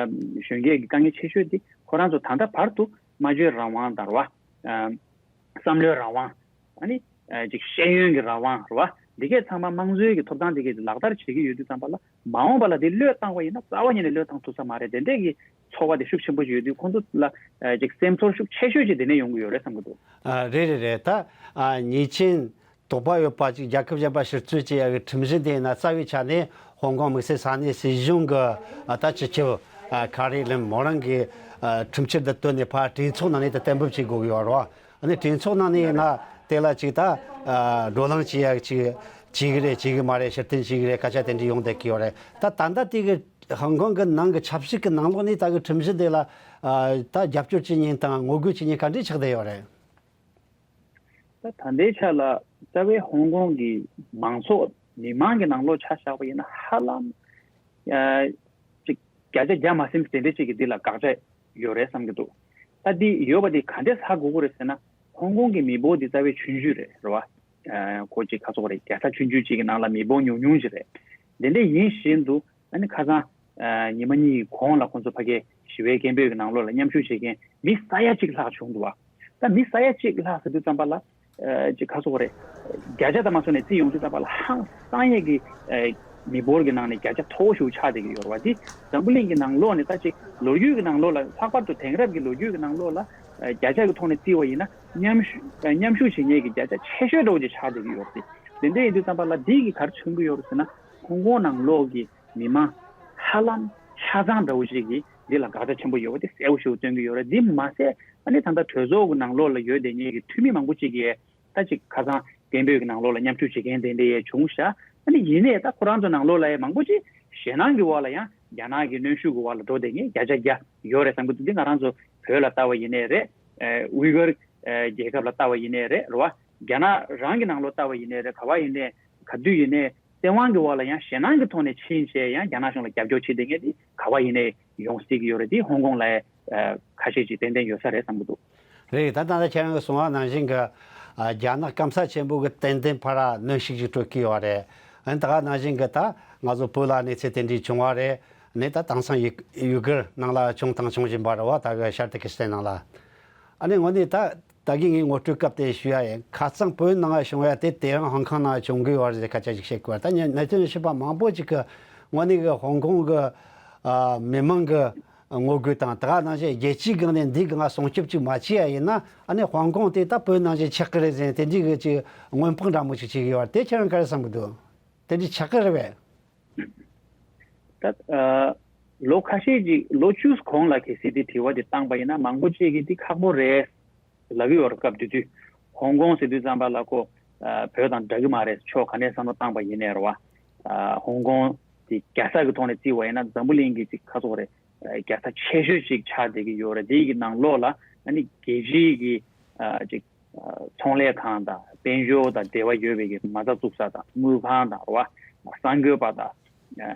གཞོན་སྐྱེས་ཀྱི་དཀའ་ངལ་ཆེ་ཤོས་དེ་ཁོ་རང་ཚོ་ད་ལྟ་བར་དུ་སྨྲ་བརྗོད་རང་དབང་དང་རེད་བ། བསམ་བློའི་རང་དབང་། ཨ་ནི། ཅིག་ཤེས་ཡོན་གྱི་རང་དབང་རེད་བ། འདི་གས་ཚང་མ་དམངས་གཙོའི་གི་ཐོབ་ཐང་འདི་གས་ལག་བསྟར་བྱེད་ཀྱི་ཡོད་དུས་ཙམ་པ་ལ་མ་འོངས་པ་ལ་འདི་བློས་བཏང་བ་ཡིན་ན་རྩ་བ་ཉིད་ནས་བློས་བཏང་ཐུབ་ས་མ་རེད། དེ་འདྲས་ཀྱི་ཚོར་བ་དེ་ཤུགས་ཆེན་པོ་ཞིག་ཡོད་དུས་ཁོང་ཚོ་ལ་ཅིག་སེམས་ཚོར་ཤུགས་ཆེ་ཤོས་ཅིག་དེ་ནས་ཡོང་གི་ཡོད་རེད་བསམ་གྱི་འདུག་ཨ་རེད་རེད་རེད། ད་ཨ་ཉེས་ཅན་དོགས་པ་ཡོད་པ་ཅིག་རྒྱལ་ཁབ་གཞན་པ་ཕྱིར་ཚོང་བྱེད་ཡ་གི་ཁྲིམས་གཞི་དེ་ཡིན་ན་རྩ་བའི་ཆ་ནས་ཧོང་ཀོང་དམིགས་བསལ་ས་གནས་སྲིད་གཞུང་གི་ཨ་ད་སྤྱི་ཁྱབ་ཨ་ཁ་རི་ལིམ་མོ་རང་གི་ཨ་ཁྲིམས་ཆད་དུ་བཏོན་ནས་ཕར་གྲོས་ཚོགས་ནང་ནས་ད་གཏན་འབེབས་བྱེད་དགོས་ཀྱི་ཡོད་རེད་བ། ཨ་ནི་གྲོས་ཚོགས་ནང་ནས་ཡིན་ན་དེ་ལ་ཅིག་ད་ཨ་བགྲོ་གླེང་བྱེད་ཡ་ཅིག་བྱེད་གི་རེད་བྱེད་གི་མ་རེད་ཕྱིར་འཐེན་བྱེད་གི་རེད་སྐད་ཆ་དེ་འདྲ་ཡོང་བསྡད་ཀྱི་ཡོད་རེད། ད་ད་ལྟ་དེ་གི་ཧོང་ཀོང་གི་ནང་གི་ཆབ་སྲིད་ཀྱི་ནང་ལོགས་ནས་ད་གི་ཁྲིམས་གཞི་དེ་ལ་ཨ་ད་རྒྱབ་སྐྱོར་བྱེད་མཁན་དང་ངོ་རྒོལ་བྱེད་མཁན་ག་འདྲས་ཆགས་བསྡད་ཡོད་རེད། ད་ད་ལྟའི་ཆ་ལ་རྩ་བའི་ཧོང་ཀོང་གི་མང་ཚོགས་མི་མང་གི་ནང་ལོགས་ཆ་བཞག་པ་ཡིན་ན་ཧ་ལམ་ཨ་ཅིག་བརྒྱ་ཆ་བརྒྱ་མ་ཟིན་དེ་འདྲ་ཅིག་གི་འདི་ལ་དགག་བྱ་ཡོད་རེད་བསམ་གྱི་འདུག་ད་འདི་ཡོད་པ་འདི་ག་འདྲས་ཧ་གོ་གི་རེད་ཟེར་ན་ཧོང་ཀོང་གི་མི་འབོར་འདི་རྩ་བའི་ཆུང་ཆུང་རེད་རེད་བ། ཨ་ཁོ་ཅིག་ཁ་སོག་རེད་རྒྱལ་ས་ཆུང་ཆུང་ཅིག་གི་ནང་ལ་མི་འབོར་ཉུང་ཉུང་ཅིག་རེད། དེ་འདྲ་ཡིན་བཞིན་དུ་ཨ་ནི་ཁ་སང་ཨ་ཉི་མ་གཉིས་གོང་ལ་ཁོང་ཚོ་ཕ་གིའི་ཞི་བའི་སྐད་འབོད་ཀྱི་ནང་ལོགས་ལ་མཉམ་ཞུགས་བྱེད་མཁན་མི་ས་ཡ་གཅིག་ལྷག་བྱུང་འདུག་བ། ད་མི་ས་ཡ་གཅིག་ལྷག་ཟེར་དུས་ཙམ་པ་ལ་ཨ་ཅིག་ཁ་སོག་རེད། བརྒྱ་ཆ་དང་མ་སོང་ནས་བརྩིས་ཡོང་དུས་ཙམ་པ་ལ་ཧང་སང་ཡས་ཀྱི་ཨ་མི་འབོར་གྱི་ནང་ནས་བརྒྱ་ཆ་མཐོ་བོ་ཞིག་ཆགས་བསྡད་ཀྱི་ཡོད་རེད་བ། འདི་འཛམ་བུ་གླིང་གི་ནང་ལོགས་ནས་ད་ཅིག་ལོ་རྒྱུས་ཀྱི་ནང་ལོགས་ལ་ལྷག་པར་དུ་དེང་རབས་ཀྱི་ལོ་རྒྱུས་ཀྱི་ནང་ལོགས་ལ་ཨ་བརྒྱ་ཆ་གི་ཐོག་ནས་བརྩིས་པ་ཡིན་ན་མཉམ་ཞུགས་ཨ་མཉམ་ཞུགས་བྱེད་མཁན་གྱི་བརྒྱ་ཆ་ཆེ་ཤོས་འདྲ་བོ་ཅིག་ཆགས་བསྡད་ཀྱི་ཡོད་རེད། དེ་འདྲ་ཡིན་དུས་ཙམ་པ་ལ་འདི་གིས་ག་རེ་མཚོན་གྱི་ཡོད་རེད་ཟེར་ན། ཧོང་ཀོང་ནང་ལོགས་ཀྱི་མི་མང་ཧ་ལམ་ཆ་ཚང་འདྲ་བོ་ཞིག་གིས་འདི་ལ་དགག་བྱ་ཆེན་པོ་ཡོད་པ་དེ་གསལ་པོ་ཞིག་སྟོན་གྱི་ཡོད་རེད། འདི་མ་ཟད་ཨ་ནི་ད་ལྟ་གྲོས་ཚོགས་ཀྱི་ནང་ལོགས་ལ་ཡོད་བསྡད་མཁན་གྱི་འཐུས་མི་མང་པོ་ཅིག་གིས་ད་ཅིག་ཁ་སང་སྐད་འབོད་ཀྱི་ནང་ལོགས་ལ་མཉམ་ཞུགས་བྱེད་མཁན་དེ་འདྲ་ཡང་བྱུང་ཤག་ཨ་ནི་ཡིན་ནའི་ད་ཁོ་རང་ཚོ་ནང་ལོགས་ལ་ཡང་མང་པོ་ཅིག་ཞེད་སྣང་གི་འོག་ལ་ཡང་རྒྱ་ནག་གི་གནོན་ཤུགས་ཀྱི་འོག་ལ་འགྲོ་བསྡད་མཁན་བརྒྱ་ཆ་བརྒྱ་ཡོད་རེད་བསམ་གྱི་འདུག་འདི་ང་རང་ཚོ་བོད་ལ་ལྟ་བ་ཡིན་ནའི་རེད། ཨ་ཝི་གར་ཨ་རྒྱལ་ཁབ་ལ་ལྟ་བ་ཡིན་ནའི་རེད་རེད་བ། རྒྱ་ནག་རང་གི་ནང་ལོགས་ལྟ་བ་ཡིན་ནའི་རེད། ག་བ་ཡིན་ནའི་ག་དུས་ཡིན་ནའི་སྟེས་དབང་གི་འོག་ལ་ཡང་ཞེད་སྣང་གི་ཐོག་ནས་ཕྱིན་བྱས་ཡང་རྒྱ་ནག་གཞུང་ལ་རྒྱབ་སྐྱོར་བྱེད་བསྡད་མཁན་དེ་ག་བ་ཡིན་ནའི་ཡོང་སྲིད་ཀྱི་ཡོད་རེད། དེ་ཧོང་ཀོང་ལ་ཨ་ཁ་ཤས་ཅིག་ཏན་ཏན་ཡོད་ས་རེད་བསམ་གྱི་འདུག་རེད། ད་ད་ལྟ་ཁྱེད་རང་གིས་གསུངས་པ་ནང་བཞིན་གྱི་ཨ་རྒྱ་ནག་སྐམ་ས་ཆེན་པོ་གི་ཏན་ཏན་ཕར་གནོན་ཤུགས་ཅིག་སྤྲོད་ཀྱི་ཡོད་རེད། ཨ་ནི་ད་ག་ནང་བཞིན་གྱི་ད་ང་ཚོ་བོད་ལ་གནས་ཚུལ་དེ་འདྲའི་བྱུང་བ་རེད། ཨ་ནི་ད་དེང་སང་ཡུ་ཡུ་གུར་ནང་ལ་བྱུང་དང་འབྱུང་བཞིན་པ་རེད་བ། ད་གི་ཤར་ཏུར་ཀི་སི་ཐན་ནང་ལ། ཨ་ནི་དངོས་གནས་ད་ད་གིན་ངས་ངོ་སྤྲོད་སྐབས་དེ་ཞུ་ཡ་ཡིན། ཁ་སང་བོད་ནང་བྱུང་ཡ་དེ་དེ་རིང་ཧོང་ཀོང་ནང་བྱུང་གི་ཡོད་རེད་ཟེར་སྐད་ཆ་ཞིག་བཤད་དགོས། ད་ཉན་གནད་དོན་ཞུས་པ་མང་པོ་ཅིག་གི་དངོས་གནས་གི་ཧོང་ཀོང་གི་ཨ་མི་མང་གི་ངོ་རྒོལ་དང་ད་ག་ནང་བཞིན་རྒྱལ་སྤྱིའི་སྒང་ནས་འདིའི་སྒང་སྲུང་སྐྱོབ་ཅིག་མ་བྱས་ཡ་ཡིན་ན་ཨ་ནི་ཧོང་ཀོང་དེ་ད་བོད་ནང་བཞིན་ཆགས་ཀྱི་རེད་ཟེར་དེ་འདྲའི་གི་ཅིག་སྔོན་དཔག་འདྲ་མོ་ཞིག་བྱེད་ཀྱི་ཡོད་རེད། དེ་ཁྱེད་རང་ག་རེ་བསམ་གྱི་འདུག་དེ་འདྲའི་ཆགས་ཀྱི་རེད་པས། ད་ཨ་ལོ་ཁ་ཤས་ཅིག་ལོ་བཅུ་གོང་ལ་གལ་སྲིད་དེ་དྲི་བ་དེ་བཏང་པ་ཡིན་ན་མང་པོ་ཅིག་གིས་འདི་ཁག་པོ་རེད་ལབ་ཀྱི་ཡོད་རེད། སྐབས་དེ་དུས་ཧོང་ཀོང་ཟེར་དུས་ཙམ་པ་ལ་ཁོ་ཨ་བོད་དང་འདྲ་གི་མ་རེད། ཕྱོགས་ག་ནས་བསམ་བློ་བཏང་པ་ཡིན་ནའི་རེད་བ། ཨ་ཧོང་ཀོང་དེ་རྒྱལ་ས་གི་ཐོག་ནས་བརྩིས་པ་ཡིན་ན་འཛམ་བུ་གླིང་གི་ཅིག་ཁ་སོག་རེད། རྒྱལ་ས་ཆེ་ཤོས་ཅིག་ཆགས་བསྡད་ཀྱི་ཡོད་རེད། དེའི་གི་ནང་ལོགས་ལ་ཨ་ནི་རྒྱལ་སྤྱིའི་གི་ཨ་ཅིག་ཚོང་ལས་ཁང་དང་དཔལ་འབྱོར་དང་འབྲེལ་བ་ཡོད་པའི་གི་མ་རྩ་བཙུགས་ས་དང་དངུལ་ཁང་དང་རེད་བ། གསར་འགོད་པ་དང་ཨ་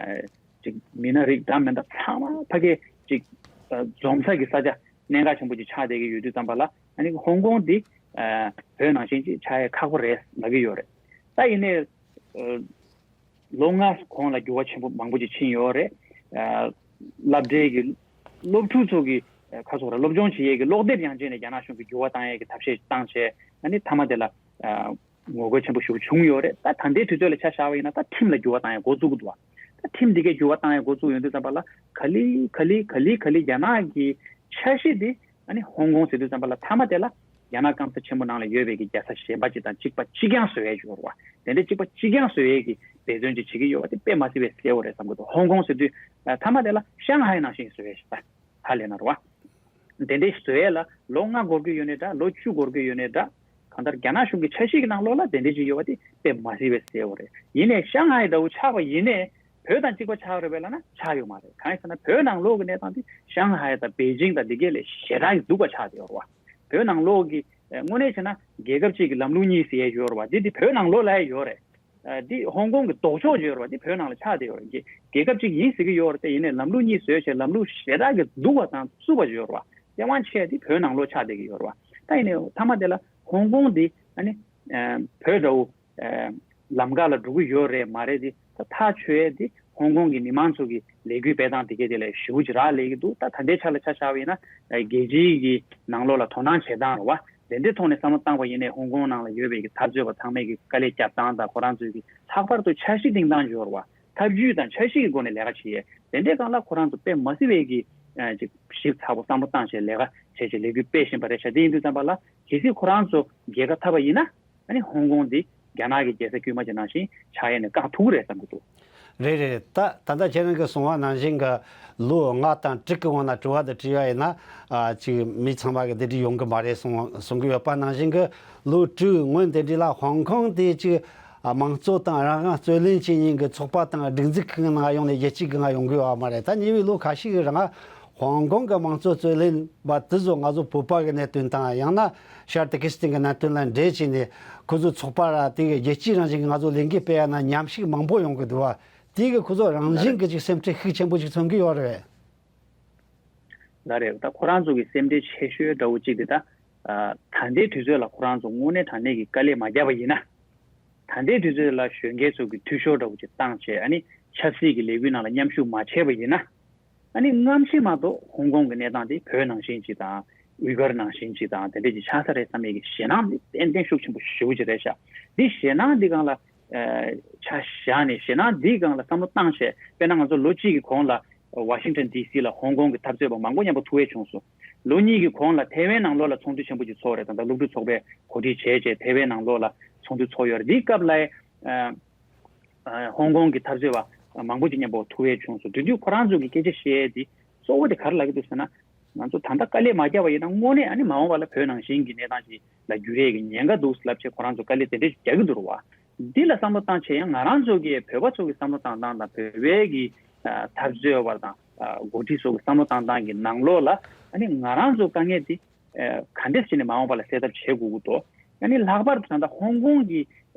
ཅིག་མི་སྣ་རིགས་འདྲ་མི་འདྲ་ཚང་མ་ཕ་གི་ཅིག་འཛོམས་ས་གི་ས་ཆ་གནད་འགག་ཆེན་པོ་ཅིག་ཆགས་བསྡད་ཀྱི་ཡོད་དུས་ཙམ་པ་ལ་ཨ་ནི་ཧོང་ཀོང་འདི་ཨ་བོད་ནང་བཞིན་ཅིག་ཆགས་ཡ་ཁག་པོ་རེད་ལབ་ཀྱི་ཡོད་རེད། ད་ཡིན་ནའི་ཨ་ལོ་ལྔ་གོང་ལ་འགྱུར་བ་ཆེན་པོ་མང་པོ་ཅིག་ཕྱིན་ཡོད་རེད། ཨ་སློབ་གྲྭའི་གི་སློབ་ཕྲུག་ཚོ་གི་ཨ་ཁ་སོག་ར་སློབ་སྦྱོང་བྱེད་ཡས་ཀྱི་ཀློག་དེབ་ཡང་ཅིན་ནས་རྒྱ་ནག་གཞུང་གིས་འགྱུར་བ་བཏང་ཡས་ཀྱི་ཐབས་ཤེས་བཏང་བྱས་ཨ་ནི་མཐའ་མ་དེ་ལ་ཨ་ངོ་རྒོལ་ཆེན་པོ་ཞིག་བྱུང་ཡོད་རེད། ད་ད་ལྟའི་དུས་ཚོད་ལ་ཆ་བཞག་པ་ཡིན་ན་ད་ཁྲིམས་ལ་འགྱུར་བ་བཏང་ཡས་འགོ་བཙུགས་ཀྱི་འདུག་བ། ད་ཁྲིམས་འདི་གས་འགྱུར་བ་བཏང་ཡས་འགོ་བཙུགས་ཡོང་དུས་ཙམ་པ་ལ་ག་ལེ་ག་ལེ་ག་ལེ་ག་ལེ་རྒྱ་ནག་གི་འཆར་གཞི་འདི་ཨ་ནི་ཧོང་ཀོང་ཟེར་དུས་ཙམ་པ་ལ་མཐའ་མ་དེ་ལ་རྒྱ་ནག་སྐམ་ས་ཆེན་པོ་ནང་ལ་ཡོད་པའི་གི་རྒྱལ་ས་གཞན་པ་ཅིག་དང་གཅིག་པ་གཅིག་རྐྱང་བཟོ་ཡས་ཡོད་རེད་བ། དེ་འདྲ་གཅིག་པ་གཅིག་རྐྱང་བཟོ་ཡས་ཀྱི་འབད་བརྩོན་ཅིག་བྱེད་ཀྱི་ཡོད་པ་དེ་དཔེ་མ་སྲིད་པའི་གསལ་བོ་རེད་བསམ་གྱི་འདུག་ཧོང་ཀོང་ཟེར་དུས་ཨ་མཐའ་མ་དེ་ལ་ཤང་ཧའེ་ནང་བཞིན་བཟོ་ཡས་ཞིག་ད་ཧ་ལས་ན་རེད་བ། དེ་འདྲའི་བཟོ་ཡས་ལ་ལོ་ལྔ་འགོར་གྱི་ཡོད་ནའི་འདྲ། ལོ་བཅུ་འགོར་གྱི་ཡོད་ནའི་འདྲ། གང་ལྟར་རྒྱ་ནག་གཞུང་གི་འཆར་གཞི་གི་ནང་ལོགས་ལ་དེ་འདྲའི་ཅིག་ཡོད་པ་དེ་དཔེ་མ་སྲིད་པའི་གསལ་བོ་རེད། ཡིན་ནའི་ཤང་ཧའེ་འདྲ་བོ་ཆགས་པ་ཡིན་ནའི་བོད་དང་གཅིག་པ་ཆགས་རེད་པས་ལབ་ན་ཆགས་ཡོད་མ་རེད། གང་ཡིན་ཟེར་ན་བོད་ནང་ལོགས་ཀྱི་གནས་སྟངས་དེ་ཤང་ཧའེ་དང་པེ་ཅིང་དང་འདི་གས་ལས་ཞེ་དྲག་གི་སྡུག་པ་ཆགས་བསྡད་ཡོད་རེད་བ། བོད་ནང་ལོགས་ཀྱི་ཨ་དངོས་གནས་བྱས་ན་རྒྱལ་ཁབ་གཅིག་གི་ལམ་ལུགས་གཉིས་ཟེར་ཡས་ཡོད་རེད་བ། འདི་འདི་བོད་ནང་ལོགས་ལ་ཡང་ཡོད་རེད། ཨ་འདི་ཧོང་ཀོང་གི་ལྡོག་ཕྱོགས་ཡོད་རེད་བ། འདི་བོད་ནང་ལ་ཆགས་བསྡད་ཡོད་རེད། རྒྱལ་རྒྱལ་ཁབ་གཅིག་ཡིན་ཟེར་གྱི་ཡོད་རེད་དེ། ཡིན་ནའི་ལམ་ལུགས་གཉིས་བཟོས་བྱས་ལམ་ལུགས་ཞེ་དྲག་གི་སྡུག་པ་དང་རྩུབ་པ་ཡོད་རེད་བ། སྟེས་དབང་ཆེ་འདི་བོད་ནང་ལོགས་ཆགས་བསྡད་ཀྱི་ཡོད་རེད་བ། ད་ཡིན་ནའི་མཐའ་མ་དེ་ལ་ཧོང་ཀོང་འདི་ཨ་ནི་ཨ་བོད་འདྲ་བོ་ ཨ་ལམ་ཁ་ལ་འགྲོ་གི་ཡོད་རེད་མ་རེད་དེ་ད་ཐག་ཆོད་ཡས་དེ་ཧོང་ཀོང་གི་མི་མང་ཚོ་གི་ལས་འགུལ་སྤེལ་སྟངས་དེ་གས་དེ་ལས་ཞེ་པོ་ཅིག་རག་ལས་ཀྱི་འདུག་ད་ད་ལྟའི་ཆ་ལ་ཆ་བཞག་པ་ཡིན་ན་ཨ་རྒྱལ་སྤྱིའི་གི་ནང་ལོགས་ལ་དོ་སྣང་བྱེད་སྟངས་རེད་བ། དེ་འདྲའི་ཐོག་ནས་བསམ་བློ་བཏང་པ་ཡིན་ནའི་ཧོང་ཀོང་ནང་ལ་ཡོད་པའི་གི་འཐབ་རྩོད་པ་ཚང་མས་གི་དཀའ་ལས་རྒྱབ་སྟངས་དང་ཁོ་རང་ཚོའི་གི་ལྷག་པར་དུ་འཆར་གཞི་བཏིང་སྟངས་ཡོད་རེད་བ། ཐབས་ཇུས་དང་འཆར་གཞི་གི་སྒོ་ནས་ལས་ཀ་བྱེད་ཡས་དེ་འདྲའི་སྒང་ལ་ཁོ་རང་ཚོ་དཔེ་མ་སྲིད་པའི་གི་ཨ་ཅིག་ཞིབ་ཚགས་པོ་བསམ་བློ་བཏང་བྱས་ལས་ཀ་བྱས་བྱས་ལས་འགུལ་སྤེལ་བཞིན་པ་རེད་ཤག་དེ་ཡིན་དུས་ཙམ་པ་ལ་གལ་སྲིད་ཁོ་རང་ཚོ་རྒྱལ་ཁ་ཐོབ་པ་ཡིན་ན་ཨ་ནི་ཧོང་ཀོང་འདི་རྒྱ་ནག་གི་རྒྱལ་ས་དཀྱུས་མ་ཅིག་ནང་བཞིན་ཆགས་ཡས་ནས་བཀག་ཐུབ་ཀྱི་རེད་བསམ་གྱི་འདུག་རེད་རེད། ད་ད་ལྟ་ཁྱེད་རང་གིས་གསུངས་པ་ནང་བཞིན་གྱི་ལོ་ལྔ་དང་དྲུག་གི་སྔོན་ལ་དྲི་བ་དེ་དྲིས་པ་ཡིན་ན། ཨ་ཅིག་མི་ཚང་མ་གི་དེ་འདྲ་ཡོང་གི་མ་རེད་གསུང་གསུང་གི་ཡོད་པ་ནང་བཞིན་གྱི་ལོ་དྲུག་སྔོན་དེ་འདྲ་ལ་ཧོང་ཀོང་དེ་ཅིག་ཨ་དམངས་གཙོ་དང་རང་དབང་རྩོད་ལེན་བྱེད་མཁན་གྱི་ཚོགས་པ་དང་སྒྲིག་འཛུགས་ཁག་ནང་ཡོང་ནས་རྒྱལ་སྤྱིའི་སྒང་ཡོང་གི་ཡོད་པ་མ་རེད། ད་ཉེ་བའི་ལོ་ཁ་ཤས་ཀྱི་རིང་ཧོང་ཀོང་གི་དམངས་གཙོ་རྩོད་ལེན་པ་དེ་ཚོ་ང་ཚོ་བོད་པ་གི་གནད་དོན་དང་ཡང་ན་ཤར་ཏུར་ཀི་སི་ཐན་གྱི་གནད་དོན་ལ་འབྲེལ་བྱས་ནས་ཁོ་ཚོའི་ཚོགས་པ་ར་དེ་གི་རྒྱལ་སྤྱིའི་རང་བཞིན་གྱི་ང་ཚོ་ལས་འགུལ་སྤེལ་ཡ་ན་ཉམས་ཞིབ་མང་པོ་ཡོང་གི་འདུག་བ། དེ་གི་ཁོ་ཚོ་རང་ལ་བཞིན་གྱི་ཅིག་སེམས་ཁྲལ་ཤུགས་ཆེན་པོ་ཅིག་མཚོན་གྱི་ཡོད་རེད། ལ་རེད། ད་ཁོ་རང་ཚོ་གི་སེམས་ཁྲལ་ཆེ་ཤོས་འདྲ་བོ་གཅིག་དེ་ད་ད་ལྟའི་དུས་ཚོད་ལ་ཁོ་རང་ཚོ་དངོས་གནས་དྲང་གནས་ཀྱི་དཀའ་ལས་མ་བརྒྱབ་པ་ཡིན་ན། ད་ལྟའི་དུས་ཚོད་ལ་གཞོན་སྐྱེས་ཚོ་གི་འཐུས་ཤོར་འདྲ་བོ་ཅིག་བཏང་བྱས་ཨ་ནི་ཆབ་སྲིད་ཀྱི་ལས་འགུལ་ནང་ལ་མཉམ་ཞུགས་མ་བྱས་པ་ཡིན་ན། ཨ་ནི་སྔ་ཕྱི་མ་གཏོགས་ཧོང་ཀོང་གི་གནས་སྟངས་དེ་བོད་ནང་བཞིན་ཅིག་དང་ཝི་གར་ནང་བཞིན་ཅིག་དང་དེ་འདྲས་ཅིག་ཆགས་ས་རེད་བསམ་ཡས་ཀྱི་ཞེད་སྣང་དེ་ཏན་ཏན་ཤུགས་ཆེན་པོ་ཞེ་པོ་ཅིག་རེད་ཤག་འདི་ཞེད་སྣང་འདི་སྒང་ལ་ཆ་བཞག་ནས་ཞེད་སྣང་འདིའི་སྒང་ལ་བསམ་བློ་བཏང་བྱས་དཔེར་ན་ང་ཚོ་ལོ་གཅིག་གི་གོང་ལ་ཝ་ཤིང་ཊོན་ཌི་སི་ལ་ཧོང་ཀོང་གི་འཐབ་རྩོད་པ་མང་པོ་མཉམ་པོ་ཐུག་ཡས་བྱུང་སོང་། ལོ་གཉིས་ཀྱི་གོང་ལ་ཐའེ་ཝན་ནང་ལོགས་ལ་ཚོགས་འདུ་ཆེན་པོ་ཅིག་ཚོགས་རེད། ད་ལྟ་སློབ་ཕྲུག་ཚོགས་པས་གོ་སྒྲིག་བྱས་བྱས་ཐའེ་ཝན་ནང་ལོགས་ལ་ཚོགས་འདུ་ཚོགས་ཡོད་རེད། འདིའི་སྐབས་ལ་ཧོང་ཀོང་གི་འཐབ་རྩོད་པ་མང་པོ་ཅིག་མཉམ་པོ་ཐུག་ཡས་བྱུང་སོང་། དེ་དུས་ཁོ་རང་ཚོ་གི་སྐད་ཆ་བཤད་ཡས་དེ་གཙོ་བོ་དེ་ག་རེ་ལབ་ཀྱི་འདུག་ཟེར་ན། ང་ཚོ་ད་ལྟ་དཀའ་ལས་མ་བརྒྱབ་པ་ཡིན་ན་དངོས་གནས་ཨ་ནི་མ་འོངས་པ་ལ་བོད་ནང་བཞིན་གྱི་གནས་སྟངས་ཤིག་ལ་འགྱུར་ཡས་ཀྱི་ཉེན་ཁ་འདུག་ལབ་བྱས་ཁོ་རང་ཚོ་དཀའ་ལས་དེ་འདྲས་རྒྱག་གི་འདུག་རེད་བ། འདི་ལ་བསམ་བློ་བཏང་བྱས་ཡང་ང་རང་ཚོ་གི་བོད་པ་ཚོ་གི་བསམ་བློ་བཏང་སྟངས་དང་བོད་པའི་གི་འཐབ་རྩོད་པ་དང་འགོ་ཁྲིད་ཚོ་གི་བསམ་བློ་བཏང་སྟངས་ཀྱི་ནང་ལོགས་ལ་ཨ་ནི་ང་རང་ཚོ་དཀའ་ངལ་དེ་ག་འདྲས་བྱས་ནས་མ་འོངས་པ་ལ་སེལ་ཐབས་བྱེད་དགོས་ཀྱི་འདུག་ཨ་ནི་ལྷག་པར་དུ་ད་ལྟ་ཧོང་ཀོང་གི་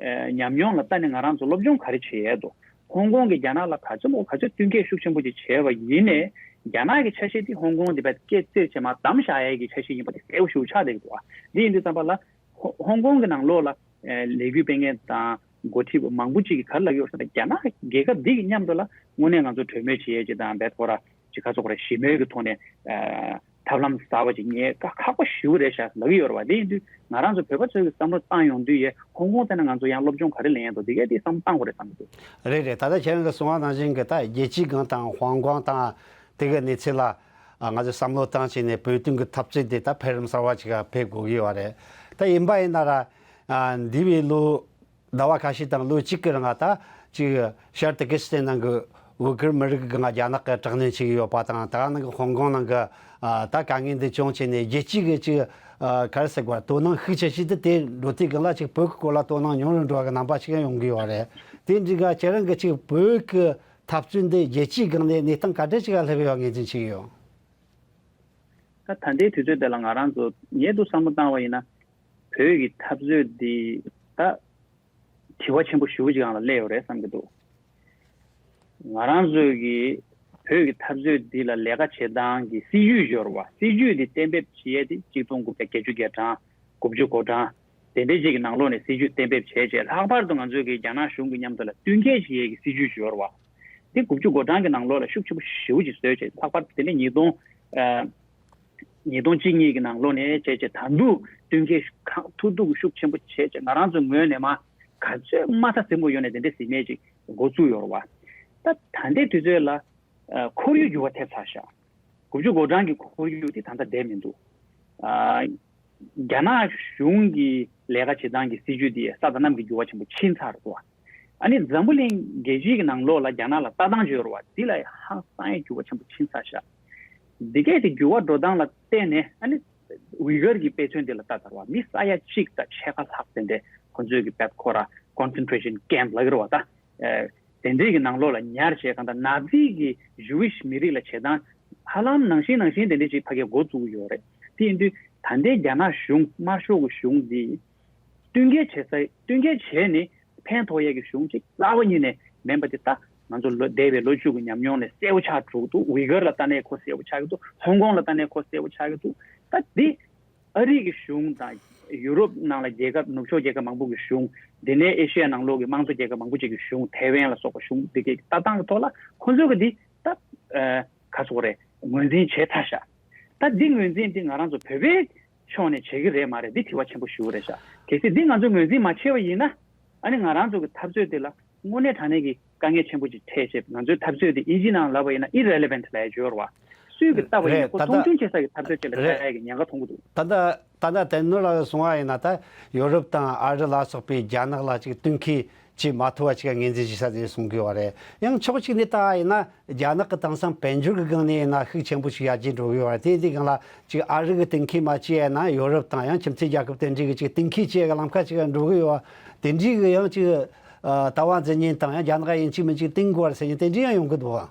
ཉམས་མྱོང་ལ་ལྟ་ནས་ང་རང་ཚོ་སློབ་སྦྱོང་ག་རེ་བྱེད་ཡས་འདུག་ཧོང་ཀོང་གིས་རྒྱ་ནག་ལ་ག་ཚོད་མོ་ག་ཚོད་བསྟུན་མཁས་ཤུགས་ཆེན་པོ་ཅིག་བྱས་པ་ཡིན་ནའི་རྒྱ་ནག་གི་ཆ་ཤས་དེ་ཧོང་ཀོང་དེ་བས་སྐད་རྩེད་བྱས་མར་བསྡམས་བཞག་ཡས་ཀྱི་ཆ་ཤས་ཡིན་པ་དེ་གསལ་པོ་ཞེ་པོ་ཆགས་བསྡད་ཀྱི་འདུག་བ། འདི་ཡིན་དུས་ཙམ་པ་ལ་ཧོ་ཧོང་ཀོང་གི་ནང་ལོགས་ལ་ལས་འགུལ་སྤེལ་མཁན་དང་འགོ་ཁྲིད་མང་པོ་ཅིག་གིས་ག་རེ་ལབ་ཡོད་ཟེར་ན་རྒྱ་ནག་རྒྱལ་ཁབ་འདི་གི་མཉམ་དུ་ལ་དངོས་གནས་ང་ཚོ་གྲོས་མོལ་བྱེད་ཡས་ཅིག་དང་རྦད་ཁོ་ར་ཅིག་ཁ་ཚོགས་ར་ཞི་མོལ་གྱི་ཐོག་ནས་ཐབས་ལམ་གསར་པ་ཅིག་རྙེད་དཀའ་ཁག་པོ་ཞེ་པོ་རེད་ཤག་ལབ་ཀྱི་ཡོད་རེད་བ། དེ་ཡིན་དུས་ང་རང་ཚོ་བོད་པ་ཚོས་ཀྱི་བསམ་བློ་བཏང་ཡོང་དུས་ཡས་ཧོང་ཀོང་ཐད་ན་ང་ཚོ་ཡང་སློབ་སྦྱོང་ག་རེ་ལེན་ཡས་འདུག་འདི་གས་དེ་བསམ་བློ་བཏང་དགོས་རེད་བསམ་གྱི་འདུག་རེད་རེད། ད་ལྟ་ཁྱེད་རང་གིས་གསུངས་པ་ནང་བཞིན་གྱི་ད་རྒྱལ་སྤྱིའི་སྒང་དང་ཧོང་ཀོང་དང་དེ་གའི་གནས་ཚུལ་ལ་ང་ཚོས་བསམ་བློ་བཏང་བྱས་ནས་བོད་དོན་གྱི་འཐབ་རྩོད་དེ་ད་འཕེལ་རིམ་གསར་བ་ཅིག་འཕེལ་དགོས་ཀྱི་ཡོད་རེད། ད་ཡིན་པ་ཡིན་ན་ར་འདས་པའི་ལོ་ཟླ་བ་ཁ་ཤས་དང་ལོ་གཅིག་གི་རིང་ད་ཅིག་ཤར་ཏུར་ཀི་སི་ཐན་ནང་གི་ཝི་གར་མི་རིགས་ཀྱི་སྒང་རྒྱ་ནག་གིས་དྲག་གནོན་བྱེད་ཀྱི་ཡོད་པ་དང་ད་ག་ནང་གི་ཧོང་ཀོང་ནང་གི་ད་དཀའ་ངལ་འདི་བྱུང་བྱས་ནས་རྒྱལ་སྤྱིའི་གི་ཅིག་ག་རེ་ཟེར་དགོས་དོ་སྣང་ཤུགས་ཆེ་ཞིག་ཏུ་དེ་འགྲོ་དུས་སྒང་ལ་ཅིག་བོད་ཀྱི་སྐོར་ལ་དོ་སྣང་ཉུང་རུ་འགྲོ་བ་གི་རྣམ་པ་ཞིག་ཡང་ཡོང་གི་ཡོད་རེད། དེ་འདྲའི་སྒང་ཁྱེད་རང་གི་ཅིག་བོད་ཀྱི་འཐབ་རྩོད་འདི་རྒྱལ་སྤྱིའི་སྒང་ནས་གནས་སྟངས་ག་འདྲ་ཅིག་ལ་སླེབས་ཡོད་ངེས་ཅན་ཅིག་ཡོད། ད་ད་ལྟའི་དུས་ཚོད་འདི་ལ་ང་རང་ཚོ་ངས་འདུག་བསམ་བློ་བཏང་བ་ཡིན་ན་བོད་ཀྱི་འཐབ་རྩོད་འདི་ད་དྲི་བ་ཆེན་པོ་ཞེ་པོ་ཅིག་སྒང་ལ་སླེབས་ཡོད་རེད་བསམ་གྱི་འདུག་ང་རང་ཚོའི་གི་བོད་ཀྱི་འཐབ་རྩོད་འདི་ལ་ལས་ཀ་བྱེད་སྟངས་ཀྱི་སྲིད་ཇུས་ཡོད་རེད་བ། སྲིད་ཇུས་འདི་གཏན་འབེབས་བྱེད་ཡས་དེ་གཅིག་སྟོང་དགུ་བརྒྱ་བརྒྱད་ཅུ་གྱ་གྲངས་དགུ་བཅུ་གོ་གྲངས་དེ་འདྲའི་ཅིག་གི་ནང་ལོགས་ནས་སྲིད་ཇུས་གཏན་འབེབས་བྱས་རྗེས་ལྷག་པར་དུ་ང་ཚོའི་གི་རྒྱ་ནག་གཞུང་གི་མཉམ་དུ་ལ་བསྟུན་མཁས་བྱེད་ཡས་ཀྱི་སྲིད་ཇུས་ཡོད་རེད་བ། དེ་དགུ་བཅུ་གོ་གྲངས་ཀྱི་ནང་ལོགས་ལ་ཤུགས་ཆེན་པོ་ཞེ་པོ་ཅིག་བཟོས་བྱས་ལྷག་པར་དུ་དེ་ནས་ཉིས་སྟོང་ཨ་ཉིས་སྟོང་གཅིག་གཉིས་ཀྱི་ནང་ལོགས་ནས་བྱས་བྱས་ད་དུང་བསྟུན་མཁས་ཤུགས་ཐུགས་གཏུག་ཤུགས་ཆེན་པོ་བྱས་བྱས་ང་རང་ཚོའི་ངོས་ནས་མར་ག་ཚོད་དམའ་ས་ཟིན་དགོས་ཡོད་ནས་དེ་འདྲའི་ཟིན་མེད་ཅིག་འགོ་བཙུགས་ཡོད་རེད་བ། ད་ད་ལྟའི་དུས་ཚོད་ལ་ཨ་ཁོར་ཡུག་འགྱུར་བ་ཐེབས་ཚར་ཤག་དགུ་བཅུ་གོ་གྲངས་ཀྱི་ཁོར་ཡུག་དེ་ད་ལྟ་བསྡད་མི་འདུག་ཨ་རྒྱ་ནག་གཞུང་གི་ལས་ཀ་བྱེད་སྟངས་ཀྱི་སྲིད་ཇུས་དེ་ས་དང་གནམ་གྱི་འགྱུར་བ་ཆེན་པོ་ཕྱིན་ཚར་འདུག་ཨ་ནི་འཛམ་བུ་གླིང་རྒྱལ་སྤྱིའི་གི་ནང་ལོགས་ལ་རྒྱ་ནག་ལ་ལྟ་སྟངས་ཅིག་ཡོད་རེད་བ། དེ་ལ་ཧང་སང་ཡ་འགྱུར་བ་ཆེན་པོ་ཕྱིན་ཚར་ཤག་འདི་གས་དེ་འགྱུར་བ་འགྲོ་སྟངས་ལ་བལྟས་ནས་ཨ་ནི་ཝི་གར་གྱི་དཔེ་མཚོན་དེ་ལ་ལྟ་ཚར་བ་མི་ས་ཡ་གཅིག་དང་ཕྱེད་ཀ་ལྷག་དེ་འདྲས་ཁོ་ཚོས་གི་བེད་ཁོ་ར་ཀོན་སེན་ཊྲེ་ཤན་ཀེམ་ལབ་ཀྱི་རེད་བ་ད། ཨ་དེ་འདྲའི་གི་ནང་ལོགས་ལ་ཉར་བྱས་གང་ལྟར་ནཱ་ཛི་གི་ཇུ་ཝིཤ་མི་རིགས་ལ་བྱེད་སྟངས་ཧ་ལམ་ནང་བཞིན་ནང་བཞིན་དེ་འདྲའི་ཅིག་ཕ་གིར་འགོ་བཙུགས་ཡོད་རེད། དེ་ཡིན་དུས་ད་ལྟའི་རྒྱ་ནག་གཞུང་དམར་ཤོག་གི་གཞུང་འདི་བསྟུན་མཁས་བྱེད་ས་བསྟུན་མཁས་བྱས་ནས་ཕན་ཐོགས་ཡས་ཀྱི་གཞུང་ཅིག་རྩ་བ་ཉིད་ནས་མིན་པ་དེ་ད་ང་ཚོ་ལོ་འདས་པའི་ལོ་བཅུ་གི་ཉམས་མྱོང་ནས་གསལ་པོ་ཆགས་འགྲོ་གི་འདུག་ཝི་གར་ལ་ལྟ་ནས་ཁོ་གསལ་པོ་ཆགས་ཀྱི་འདུག་ཧོང་ཀོང་ལ་ལྟ་ནས་ཁོ་གསལ་པོ་ཆགས་ཀྱི་འདུག་ད་འདི་ཨ་རི་གི་གཞུང་དང་ ཡུ་རོབ་ནང་ལ་རྒྱལ་ཁབ་ནུབ་ཕྱོགས་རྒྱལ་ཁབ་མང་པོ་གི་གཞུང་། དེ་ནས་ཨེ་ཤི་ཡ་ནང་ལོགས་ཀྱི་དམངས་གཙོ་རྒྱལ་ཁབ་མང་པོ་ཅིག་གི་གཞུང་། ཐའེ་ཝན་ལ་སོགས་པ་གཞུང་འདི་གའི་ལྟ་སྟངས་ཀྱི་ཐོག་ལ་ཁོང་ཚོས་གི་འདི་ད་ཨ་ག་སོགས་རེད། ངོས་འཛིན་བྱས་ཚར་ཤག་ད་འདི་ངོས་འཛིན་འདི་ང་རང་ཚོ་བོད་པའི་ཕྱོགས་ནས་བྱེད་ཀྱི་རེད་མ་རེད། འདི་དྲི་བ་ཆེན་པོ་ཞིག་རེད་ཤག་གལ་སྲིད་འདི་ང་ཚོས་ངོས་འཛིན་མ་བྱས་པ་ཡིན་ན། ཨ་ནི་ང་རང་ཚོ་གི་འཐབ་རྩོད་འདི་ལ་དངོས་གནས་དྲང་གནས་ཀྱི་དཀའ་ངལ་ཆེན་པོ་ཅིག་འཕྲད་བྱས། ང་ཚོའི་འཐབ་རྩོད་འདི་ཨིན་ཇི་ནང་ལབ་པ་ཡིན་ན་irrelevant་ལབ་ཡ་ཅིག་ཡོད་རེད་བ། སུས་ཀྱི་ལྟ་བ་ཡིན་ན་རེད། ཁོ་ད་མཐོང་ཆུང་བྱེད་ས་ཀྱི་འཐབ་རྩོད་ཅིག་ལ་ཆགས་ཡ་གི་ཉེན་ཁ་མཐོང་གི་འདུག་ད་ལྟ་ད་ལྟ་དེ་ནོར་ལ་སོང་བ་ཡིན་ན། ད་ཡོ་རོབ་དང་ཨ་རི་ལ་སོགས་པས་རྒྱ་ནག་ལ་ཅིག་བསྟུན་མཁས་བྱེད་མ་ཐུབ་པ་ཅིག་ངོས་འཛིན་བྱེད་ས་དེ་གསུང་གི་ཡོད་རེད། ཡང་ཕྱོགས་གཅིག་ནས་ལྟ་བ་ཡིན་ན། རྒྱ་ནག་གི་དེང་སང་དཔལ་འབྱོར་གྱི་སྒང་ནས་ཡིན་ན་ཤུགས་ཆེན་པོ་ཞིག་ཡར་རྒྱས་འགྲོ་གི་ཡོད་རེད། དེ་དེ་སྒང་ལ་ཅིག་ཨ་རི་གི་བསྟུན་མཁས་མ་བྱས་ན། ཡོ་རོབ་དང་ཡང་ཁྱིམ་མཚེས་རྒྱལ་ཁབ་དེ་འདྲའི་གི་ཅིག་བསྟུན་མཁས་བྱེད་ཡ་གི་ལམ་ཁ་ཅིག་འགྲོ་གི་ཡོད་པ། དེ་འདྲའི་གི་ཡང་ཅིག་ལྟ་བ་འཛིན་མཁན་དང་ཡང་རྒྱ་ནག་ཡིན་གཅིག་མིན་གཅིག་བསྟུན་དགོས་པ་རེད་ཟེར་མཁན་དེ་འདྲའི་ཡང་ཡོང་གི་འདུག་བ།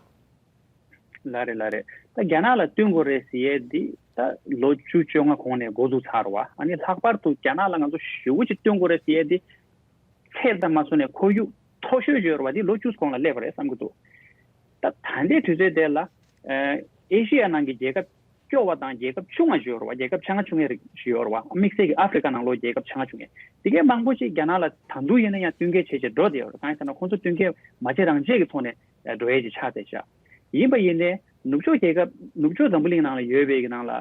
ལགས་རེད། ལགས་རེད། ད་རྒྱ་ནག་ལ་བསྟུན་དགོས་རེད་ཟེར་ཡས་འདི་ད་ལོ་བཅུ་བཅོ་ལྔ་གོང་ནས་འགོ་འཛུགས་ཚར་བ། ཨ་ནི་ལྷག་པར་དུ་རྒྱ་ནག་ལ་ང་ཚོ་ཞེ་པོ་ཅིག་བསྟུན་དགོས་རེད་ཟེར་ཡས་འདི་ཚད་དང་མ་སོང་ནས་ཁོར་ཡུག་མཐོ་ཤོས་ཅིག་ཡོད་རེད་བ། འདི་ལོ་བཅུ་གོང་ལ་སླེབས་པ་རེད་བསམ་གྱི་འདུག་ད་ད་ལྟའི་དུས་ཚོད་དེ་ལ་ཨེ་ཤི་ཡ་ནང་གི་རྒྱལ་ཁབ་སྐྱོ་བ་དང་རྒྱལ་ཁབ་ཆུང་བ་ཅིག་ཡོད་རེད་བ། རྒྱལ་ཁབ་ཆ་ཚང་ཆུང་ངེ་རིགས་ཤིག་ཡོད་རེད་བ། དམིགས་བསལ་གྱི་ཨ་ཧྥི་རི་ཀ་ནང་ལོགས་རྒྱལ་ཁབ་ཆ་ཚང་ཆུང་ངེ་དེ་གའི་མང་པོ་ཞིག་རྒྱ་ནག་ལ་ད་དུང་ཡིན་ན་ཡང་བསྟུན་མཁས་བྱས་བྱས་འགྲོ་བསྡད་ཡོད་རེད། གང་ཡིན་ཟེར་ན་ཁོང་ཚོ་བསྟུན་མཁས་མ་བྱེད་རང་བྱེད་ཀྱི་ཐོག་ནས་འགྲོ་ཡས་ཅིག་ཆགས་བསྡད་ཤག་ཡིན་པ་ཡིན་ནའི་ནུབ་ཕྱོགས་རྒྱལ་ཁབ། ནུབ་ཕྱོགས་འཛམ་བུ་གླིང་ནང་ལ་ཡོད་པའི་གི་ནང་ལ་ཨ་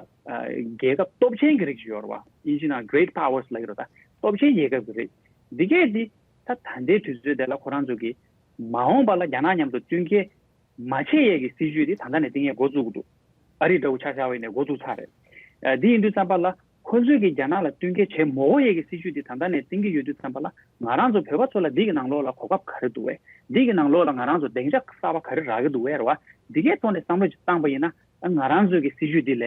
རྒྱལ་ཁབ་སྟོབས་ཆེན་གྱི་རིགས་ཤིག་ཡོད་རེད་བ། ཨིན་ཇི་ནང་great powers ལབ་ཀྱི་རེད། ད་སྟོབས་ཆེན་རྒྱལ་ཁབ་ཀྱི་རིགས་འདི་གས་འདི་ད་ད་ལྟའི་དུས་ཚོད་དེ་ལ་ཁོ་རང་ཚོ་གི་མ་འོངས་པ་ལ་རྒྱ་ནག་མཉམ་དུ་བསྟུན་མཁས་མ་བྱེད་ཡས་ཀྱི་སྲིད་ཇུས་དེ་ད་ལྟ་ནས་བཏིང་ཡས་འགོ་བཙུགས་ཀྱི་འདུག་ཨ་རི་འདྲ་བོ་ཆ་བཞག་པ་ཡིན་ནའི་འགོ་བཙུགས་ཚར་རེད། ཨ་འདི་ཡིན་དུས་ཙམ་པ་ལ་ཁོ་ཚོས་ཀྱིས་རྒྱ་ནག་ལ་བསྟུན་མཁས་བྱེད་མ་དགོས་ཡས་ཀྱི་སྲིད་ཇུས་དེ་ད་ལྟ་ནས་བཏིང་གི་ཡོད་དུས་ཙམ་པ་ལ། ང་རང་ཚོ་བོད་པ་ཚོ་ལ་འདི་གི་ནང་ལོགས་ལ་གོ་སྐབས་ག་རེ་འདུག་བས། འདི་གི་ནང་ལོགས་ལ་ང་རང་ཚོ་སྡིངས་ཆ་གསར་པ་ག་རེ་རག་གི་འདུག་བས་རེད་བ། འདི་གའི་ཐོག་ནས་བསམ་བློ་ཅིག་བཏང་པ་ཡིན་ན། ཨ་ང་རང་ཚོའི་གི་སྲིད་ཇུས་འདི་ལ་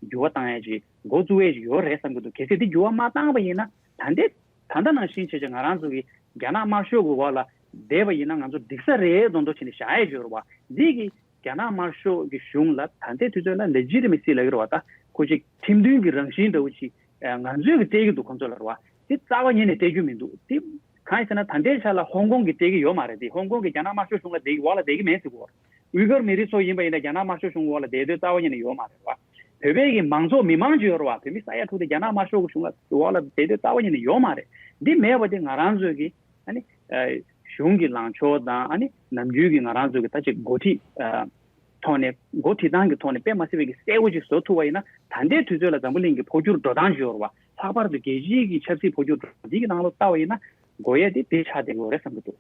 འགྱུར་བ་བཏང་ཡས་ཅིག་འགོ་བཙུགས་ཡས་ཅིག་ཡོད་རེད་བསམ་གྱི་འདུག་གལ་སྲིད་འདི་འགྱུར་བ་མ་བཏང་པ་ཡིན་ན། ད་ལྟའི་ད་ལྟ་ནང་བཞིན་བྱས་བྱས་ང་རང་ཚོ་གི་རྒྱ་ནག་དམར་ཤོག་གི་འོག་ལ་བསྡད་པ་ཡིན་ན་ང་ཚོ་འགྲིག་ས་རེད་མདོག་མདོག་བྱས་ནས་བཞག་ཡས་ཅིག་ཡོད་རེད་བ། འདི་གི་རྒྱ་ནག་དམར་ཤོག་གི་གཞུང་ལ་ད་ལྟའི་དུས་ཚོད་ལ་legitimacy་ལབ་ཀྱི་རེད་བ། ད་ཁོ་ཅིག་ཁྲིམས་མཐུན་གྱི་རང་བཞིན་འདྲ་བོ་ཅིག་ཨ་ང་ཚོས་གི་སྤྲད་ཀྱི་འདུག་ཁོང་ཚོ་ལ་རེད་བ། དེ་རྩ་བ་ཉིད་ནས་སྤྲད་རྒྱུ་མི་འདུག་དེ་གང་ཡིན་ཟེར་ན་ད་ལྟའི་ཆ་ལ་ཧོང་ཀོང་གིས་སྤྲད་ཀྱི་ཡོད་མ་རེད། དེ་ཧོང་ཀོང་གི་རྒྱ་ནག་དམར་ཤོག་གཞུང་ལ་བསྡད་ཀྱི་འོག་ལ་བསྡད་ཀྱི་མེད་ཟེར་གོ། ཝུའི་གུར་མི་རིགས་ཚོ་ཡིན་པ་ཡིན་ན་རྒྱ་ནག་དམར་ཤོག་གཞུང་འོག་ལ་བསྡད་འདོད་རྩ་བ་ཉིད་ནས་ཡོད་མ་རེད་བ། བོད་པའི་གི་མང་ཚོགས་མི་མང་ཅིག་ཡོད་རེད་བ། བོད་མི་ས་ཡ་དྲུག་དེ་རྒྱ་ནག་དམར་ཤོག་གི་གཞུང་ལ་འོག་ལ་བསྡད་འདོད་རྩ་བ་ཉིད་ནས་ཡོད་མ་རེད། འདི་མེད་པ་དེ་ང་རང་ཚོའི་གི་ཨ་ནི་ཨ་གཞུང་གི་ལངས་ཕྱོགས་དང་། ཨ་ནི་ནམ་རྒྱུན་གྱི་ང་རང་ཚོའི་གི་ད་ཅིག་འགོ་ཁྲིད་ཨ་ཐོག་ནས། འགོ་ཁྲིད་སྟངས་ཀྱི་ཐོག་ནས་དཔེ་མ་སྲིད་པའི་གི་གསལ་པོ་ཅིག་བཟོ་ཐུབ་པ་ཡིན་ན། ད་ལྟའི་དུས་ཚོད་ལ་འཛམ་བུ་གླིང་གི་འཕོ་འགྱུར་འགྲོ་སྟངས་ཅིག་ཡོད་རེད་བ། ལྷག་པར་དུ་རྒྱལ་སྤྱིའི་གི་ཆབ་སྲིད་འཕོ་འགྱུར་འགྲོ་འདི་གི་ནང་ལོགས་ལྟ་བ་ཡིན་ན། དགོས་ཡས་དེ་དེ་ཆགས་བསྡད་ཀྱི་ཡོད་རེད་བསམ་གྱི་འདུག་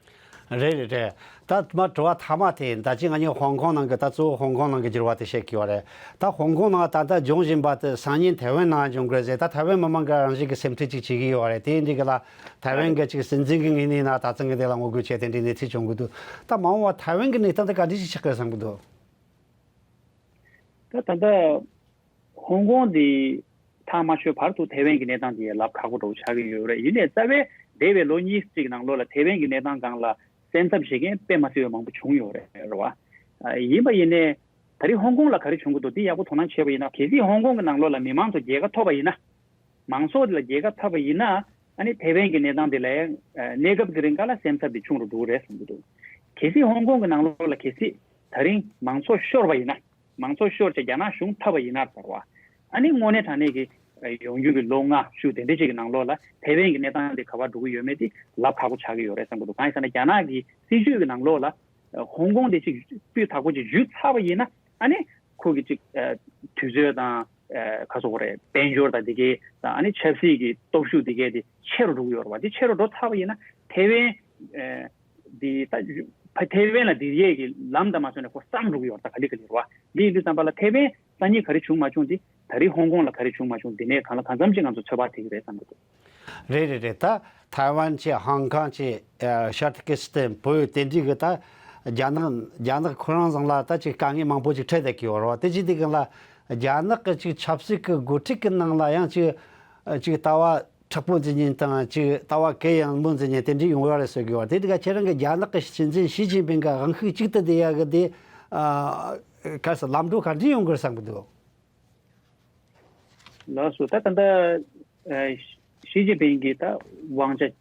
རེད་རེད་རེད། ད་མ་དྲི་བ་མཐའ་མ་དེ་ཡིན། ད་ཅི་ང་གཉིས་ཧོང་ཀོང་ནང་གི། ད་གཙོ་བོ་ཧོང་ཀོང་ནང་གི་འགྱུར་བ་དེ་བཤད་ཀྱི་ཡོད་རེད། ད་ཧོང་ཀོང་ནང་ད་ལྟ་འབྱུང་བཞིན་པ་དེ་སང་ཉིན་ཐའེ་ཝན་ནང་འབྱུང་གི་རེད་ཟེར། ད་ཐའེ་ཝན་མི་མང་གི་རང་བཞིན་གྱི་སེམས་ཁྲལ་ཅིག་བྱེད་ཀྱི་ཡོད་རེད། དེ་འདི་གི་ལ་ཐའེ་ཝན་གི་ཅིག་སྲིད་འཛིན་གྱི་ངོས་ནས་ན་ད་ཚང་གི་དེ་ལ་ངོ་རྒོལ་བྱས་དེ་འདྲའི་གནས་ཚུལ་བྱུང་གི་འདུག་ད་མ་འོངས་པ་ཐའེ་ཝན་གི་གནས་སྟངས་དེ་ག་འདྲ་ཞིག་ཆགས་ཀྱི་རེད་བསམ་གྱི་འདུག་ད་ད་ལྟ་ཧོང་ཀོང་འདི་ཐག་མ་ཆོད་བར་དུ་ཐའེ་ཝན་གྱི་གནས་སྟངས་འདི་ལབ་ཁག་པོ་འདྲ་བོ་ཆགས་ཀྱི་ཡོད་རེད། ཡིན་ནའི་རྩ་བའི་འདས་པའི་ལོ་གཉིས་ཅིག་ནང་ལོགས་ལ་ཐའེ་ཝན་གྱི་གནས་སྟངས་སྒང་ལ་སེམས་འཚབ་བྱེད་མཁན་དཔེ་མ་སྲིད་པའི་མང་པོ་བྱུང་ཡོད་རེད། རེད་བ། ཨ་ཡིན་པ་ཡིན་ནའི་ད་རེས་ཧོང་ཀོང་ལ་ག་རེ་བྱུང་གི་འདུག་འདི་ཡག་པོ་དོ་སྣང་བྱས་པ་ཡིན་ན། གལ་སྲིད་ཧོང་ཀོང་གི་ནང་ལོགས་ལ་མི་མང་ཚོ་རྒྱལ་ཁ་ཐོབ་པ་ཡིན་ན། མང་ཚོགས་ལ་རྒྱལ་ཁ་ཐོབ་པ་ཡིན་ན། ཨ་ནི་ཐའེ་ཝན་གྱི་གནས་སྟངས་དེ་ལ་ཡང་གནས་སྐབས་ཀྱི་རིང་ག་ལ་སེམས་འཚབ་དེ་ཆུང་རུ་འགྲོ་གི་རེད་བསམ་གྱི་འདུག་གལ་སྲིད་ཧོང་ཀོང་གི་ནང་ལོགས་ལ་གལ་སྲིད་ད་རིང་མང་ཚོགས་ཤོར་བ་ཡིན་ན། མང་ཚོགས་ཤོར་བྱས་རྒྱ་ནག་གཞུང་འཐབ་པ་ཡིན་ན་ཟེར་བ། ཨ་ནི་དངོས་གནས་དྲང་གནས་ཀྱི་ཡོང་རྒྱུ་གི་ལོ་ལྔ་བཅུ་དེ་འདྲ་ཅིག་གི་ནང་ལོགས་ལ་ཐའེ་ཝན་གྱི་གནས་སྟངས་དེ་ག་པར་འགྲོ་གི་ཡོད་མེད་དེ་ལབ་ཁག་པོ་ཆགས་ཀྱི་ཡོད་རེད་བསམ་གྱི་འདུག་གང་ཡིན་ཟེར་ན་རྒྱ་ནག་གི་སྲིད་ཇུས་ཀྱི་ནང་ལོགས་ལ། ཧོང་ཀོང་དེ་ཅིག་སྤུས་དག་པོ་ཅིག་བརྒྱུད་ཚར་བ་ཡིན་ན། ཨ་ནི་ཁོ་གི་ཅིག་ཨ་དུས་ཚོད་དང་། ཨ་ག་སོགས་རེད། དཔལ་འབྱོར་དང་དེ་གའི་དང་། ཨ་ནི་ཆབ་སྲིད་ཀྱི་སྟོབས་ཤུགས་དེ་གའི་དེ་ཆེ་རུ་འགྲོ་གི་ཡོད་རེད་བ། དེ་ཆེ་རུ་འགྲོ་ཚར་བ་ཡིན་ན་ཐའེ་ཝན་ཨ་དེ་ད་ཐའེ་ཝན་ལ་དེ་གའི་གི་ལམ་དང་མ་སོང་ནས་ཁོ་སངས་འགྲོ་གི་ཡོད་རེད། ད་ག་ལེ་ག་ལེ་རེད་བ། དེ་ཡིན་དུས་ཙམ་པ་ལ་ཐའེ་ཝན་སང་ཉིན་ག་རེ་བྱུང་མ་བྱུང་དེ། ད་རེས་ཧོང་ཀོང་ལ་ག་རེ་བྱུང་མ་བྱུང་དེ་ནས་གང་ལ་གང་འཚམ་ཅིག་ང་ཚོ་ཚོད་དཔག་ཐེག་གི་རེད་བསམ་གི་འདུག་རེད་རེད་རེད། ད་ཐའེ་ཝན་བྱས། ཧོང་ཀོང་བྱས། ཨ་ཤར་ཏུར་ཀི་སི་ཐན། བོད་དེ་འདྲའི་གི་ད་རྒྱ་ནག་རྒྱ་ནག་ཁོ་རང་ཚང་ལ་ད་ཅིག་དཀའ་ངལ་མང་པོ་ཅིག་འཕྲད་བསྡད་ཀྱི་ཡོད་རེད་བ། དེ་ཅིག་དེ་གང་ལ་རྒྱ་ནག་གི་ཅིག་ཆབ་སྲིད་ཀྱི་འགོ་ཁྲིད་ཀྱི་ནང་ལ་ཡང་ཅིག་ཅིག་ལྟ་བ་མཁྲེགས་པོ་འཛིན་མཁན་དང་། ཅིག་ལྟ་བ་གུ་ཡངས་པོ་འཛིན་མཁན་དེ་འདྲ་ཡོང་གི་རེད་ཟེར་གི་ཡོད་རེད། དེ་དེ་ག་ཁྱེད་རང་གི་རྒྱ་ནག་གི་སྲིད་འཛིན་ཞི་ཅིན་ཕིང་གི་དབང་ཤུགས་གཅིག་ཏུ་བསྡུ་ཡ་གི་དེ་ཨ་ག་རེ་ཟེར། ལམ་འགྲོ་ག་འདྲ་ཡོང་གི་རེད་བསམ་གི་འདུག་ལགས་སོ། ད་ད་ལྟ་ཨ་ཞི་ཅིན་ཕིང་གིས་ད་དབང་ཆ་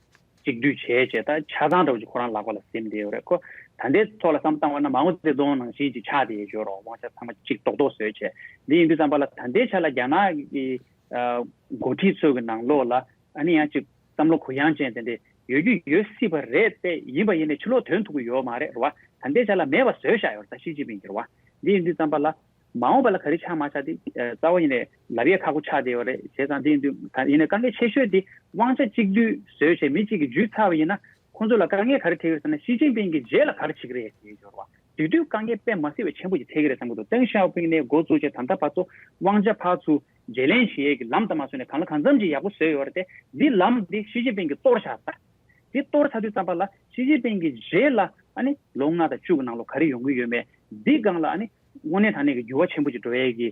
གཅིག་སྡུད་བྱས་བྱས། ད་ཆ་ཚང་འདྲ་བོ་ཅིག་ཁོ་རང་ལག་པ་ལ་ཟིན་བསྡད་ཡོད་རེད། ཁོ་ད་ལྟའི་ཐོག་ལ་བསམ་བློ་བཏང་བ་ན་མའོ་ཙེ་ཏུང་ནང་བཞིན་ཅིག་ཆགས་བསྡད་ཡོད་ཅོག་རོགས། དབང་ཆ་ཚང་མ་གཅིག་རྡོག་རྡོག་བཟོས་བྱས། འདི་ཡིན་དུས་ཙམ་པ་ལ་ད་ལྟའི་ཆ་ལ་རྒྱ་ནག་གི་ཨ་འགོ་ཁྲིད་ཚོ་གི་ནང་ལོགས་ལ་ ཨ་ནི་ཡང་ཅིག་བསམ་བློ་གུ་ཡངས་ཅན་དེ་འདྲ་ཡོད་རྒྱུ་ཡོད་སྲིད་པ་རེད་དེ། ཡིན་པ་ཡིན་ནའི་ཕྱི་ལོགས་དོན་ཐུབ་ཀྱི་ཡོད་མ་རེད་རེད་བ། ད་ལྟའི་ཆ་ལ་མེད་པ་བཟོས་བཞག་ཡོད་རེད། ད་ཞི་ཅིན་ཕིང་གིས་རེད་བ། འདི་ཡིན་དུས་ཙམ་པ་ལ་མ་འོངས་པ་ལ་ག་རེ་ཆགས་མ་ཆགས་དེ་ཨ་རྩ་བ་ཡིན་ནའི་ལབ་ཡས་ཁག་པོ་ཆགས་བསྡད་ཡོད་རེད། བྱས་ཙང་དེ་ཡིན་དུས་ད་ཡིན་ནའི་དཀའ་ངལ་ཆེ་ཤོས་དེ་དབང་ཆ་གཅིག་སྡུད་བཟོས་བྱས་མི་གཅིག་གིས་འཇུས་ཚར་བ་ཡིན་ན། ཁོང་ཚོ་ལ་དཀའ་ངལ་ག་རེ་འཕྲད་ཀྱི་རེད་ཟེར་ན། ཞི་ཅིན་ཕིང་གི་རྗེས་ལ་ག་རེ་བྱེད་ཀྱི་རེད་ཟེར་གྱི་ཡོད་རེད་བ། དེ་དུས་དཀའ་ངལ་དཔེ་མ་སྲིད་པའི་ཆེན་པོ་ཞིག་འཕྲད་ཀྱི་རེད་བསམ་གྱི་འདུག་ཏེང་ཞའོ་ཕིང་ནས་འགོ་བཙུགས་བྱས་ད་ལྟ་བར་དུ་དབང་ཆ་ཕར་ཚུར་བརྗེ་ལེན་བྱེད་ཡས་ཀྱི་ལམ་དང་མ་སོང་ནས་གང་ལ་གང་འཚམ་ཅིག་ཡག་པོ་བཟོས་ཡོད་རེད་དེ། འདི་ལམ་འདི་ཞི་ཅིན་ཕིང་གིས་གཏོར་བཞག་ད། འདི་གཏོར་ཚར་དུས་ཙམ་པ་ལ་ཞི་ཅིན་ཕིང་གི་རྗེས་ལ་ཨ་ནི་ལོ་ལྔ་དང་བཅུ་གི་ནང་ལོགས་ག་རེ་ཡོང་གི་ཡོད་མེད། འདི་སྒང་ལ་ཨ་ནི་དངོས་གནས་དྲང་གནས་ཀྱི་འགྱུར་བ་ཆེན་པོ་ཅིག་འགྲོ་ཡས་ཀྱི་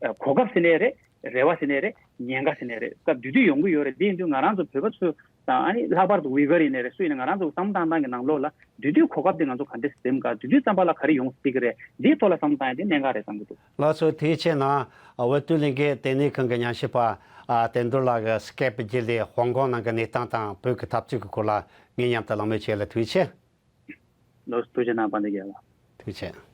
ཨ་གོ་སྐབས་ཟེར་ནའི་རེད། རེ་བ་ཟེར་ནའི་རེད། ཉེན་ཁ་ཟེར་ནའི་རེད། སྐབས་དེ་དུས་ཡོང་གི་ཡོད་རེད། དེ་ཡིན་དུས་ང་རང་ཚོ་བོད་པ་ཚོ་དང་ཨ་ནི་ལྷག་པར་དུ་ཝི་གར་ཡིན་ནའི་རེད། སུ་ཡིན་ནའི་ང་རང་ཚོ་བསམ་བློ་བཏང་སྟངས་ཀྱི་ནང་ལོགས་ལ་དེ་དུས་གོ་སྐབས་དེ་ང་ཚོ་ག་འདྲས་འཛེམ་ག་དེ་དུས་ཙམ་པ་ལ་ག་རེ་ཡོང་སྲིད་ཀྱི་རེད། འདིའི་ཐོག་ལ་བསམ་བློ་བཏང་ཡ་དེ་གནད་འགག་རེད་བསམ་གྱི་འདུག་ལགས་སོ། དེའི་ཆེད་ནང་འོས་བསྡུ་ལས་འགུལ་ལྟེ་གནས་ཁང་གི་ཉམས་ཞིབ་པ་ཨ་བསྟན་རྡོར་ལགས་ཀྱིས་སྐེབ་བརྒྱུད་དེ་ཧོང་ཀོང་ནང་གི་གནས་སྟངས་དང་བོད་ཀྱི་འཐབ་རྩོད་ཀྱི་སྐོར་ལ་ངའི་མཉམ་དུ་གླེང་མོལ་བྱས་ལ་ཐུགས་རྗེ་ཆེ། ལགས་སོ། ཐུགས་རྗེ་གནང་། དཔལ་ལྡན་རྒྱལ་ལགས། ཐུགས་རྗེ་ཆེ།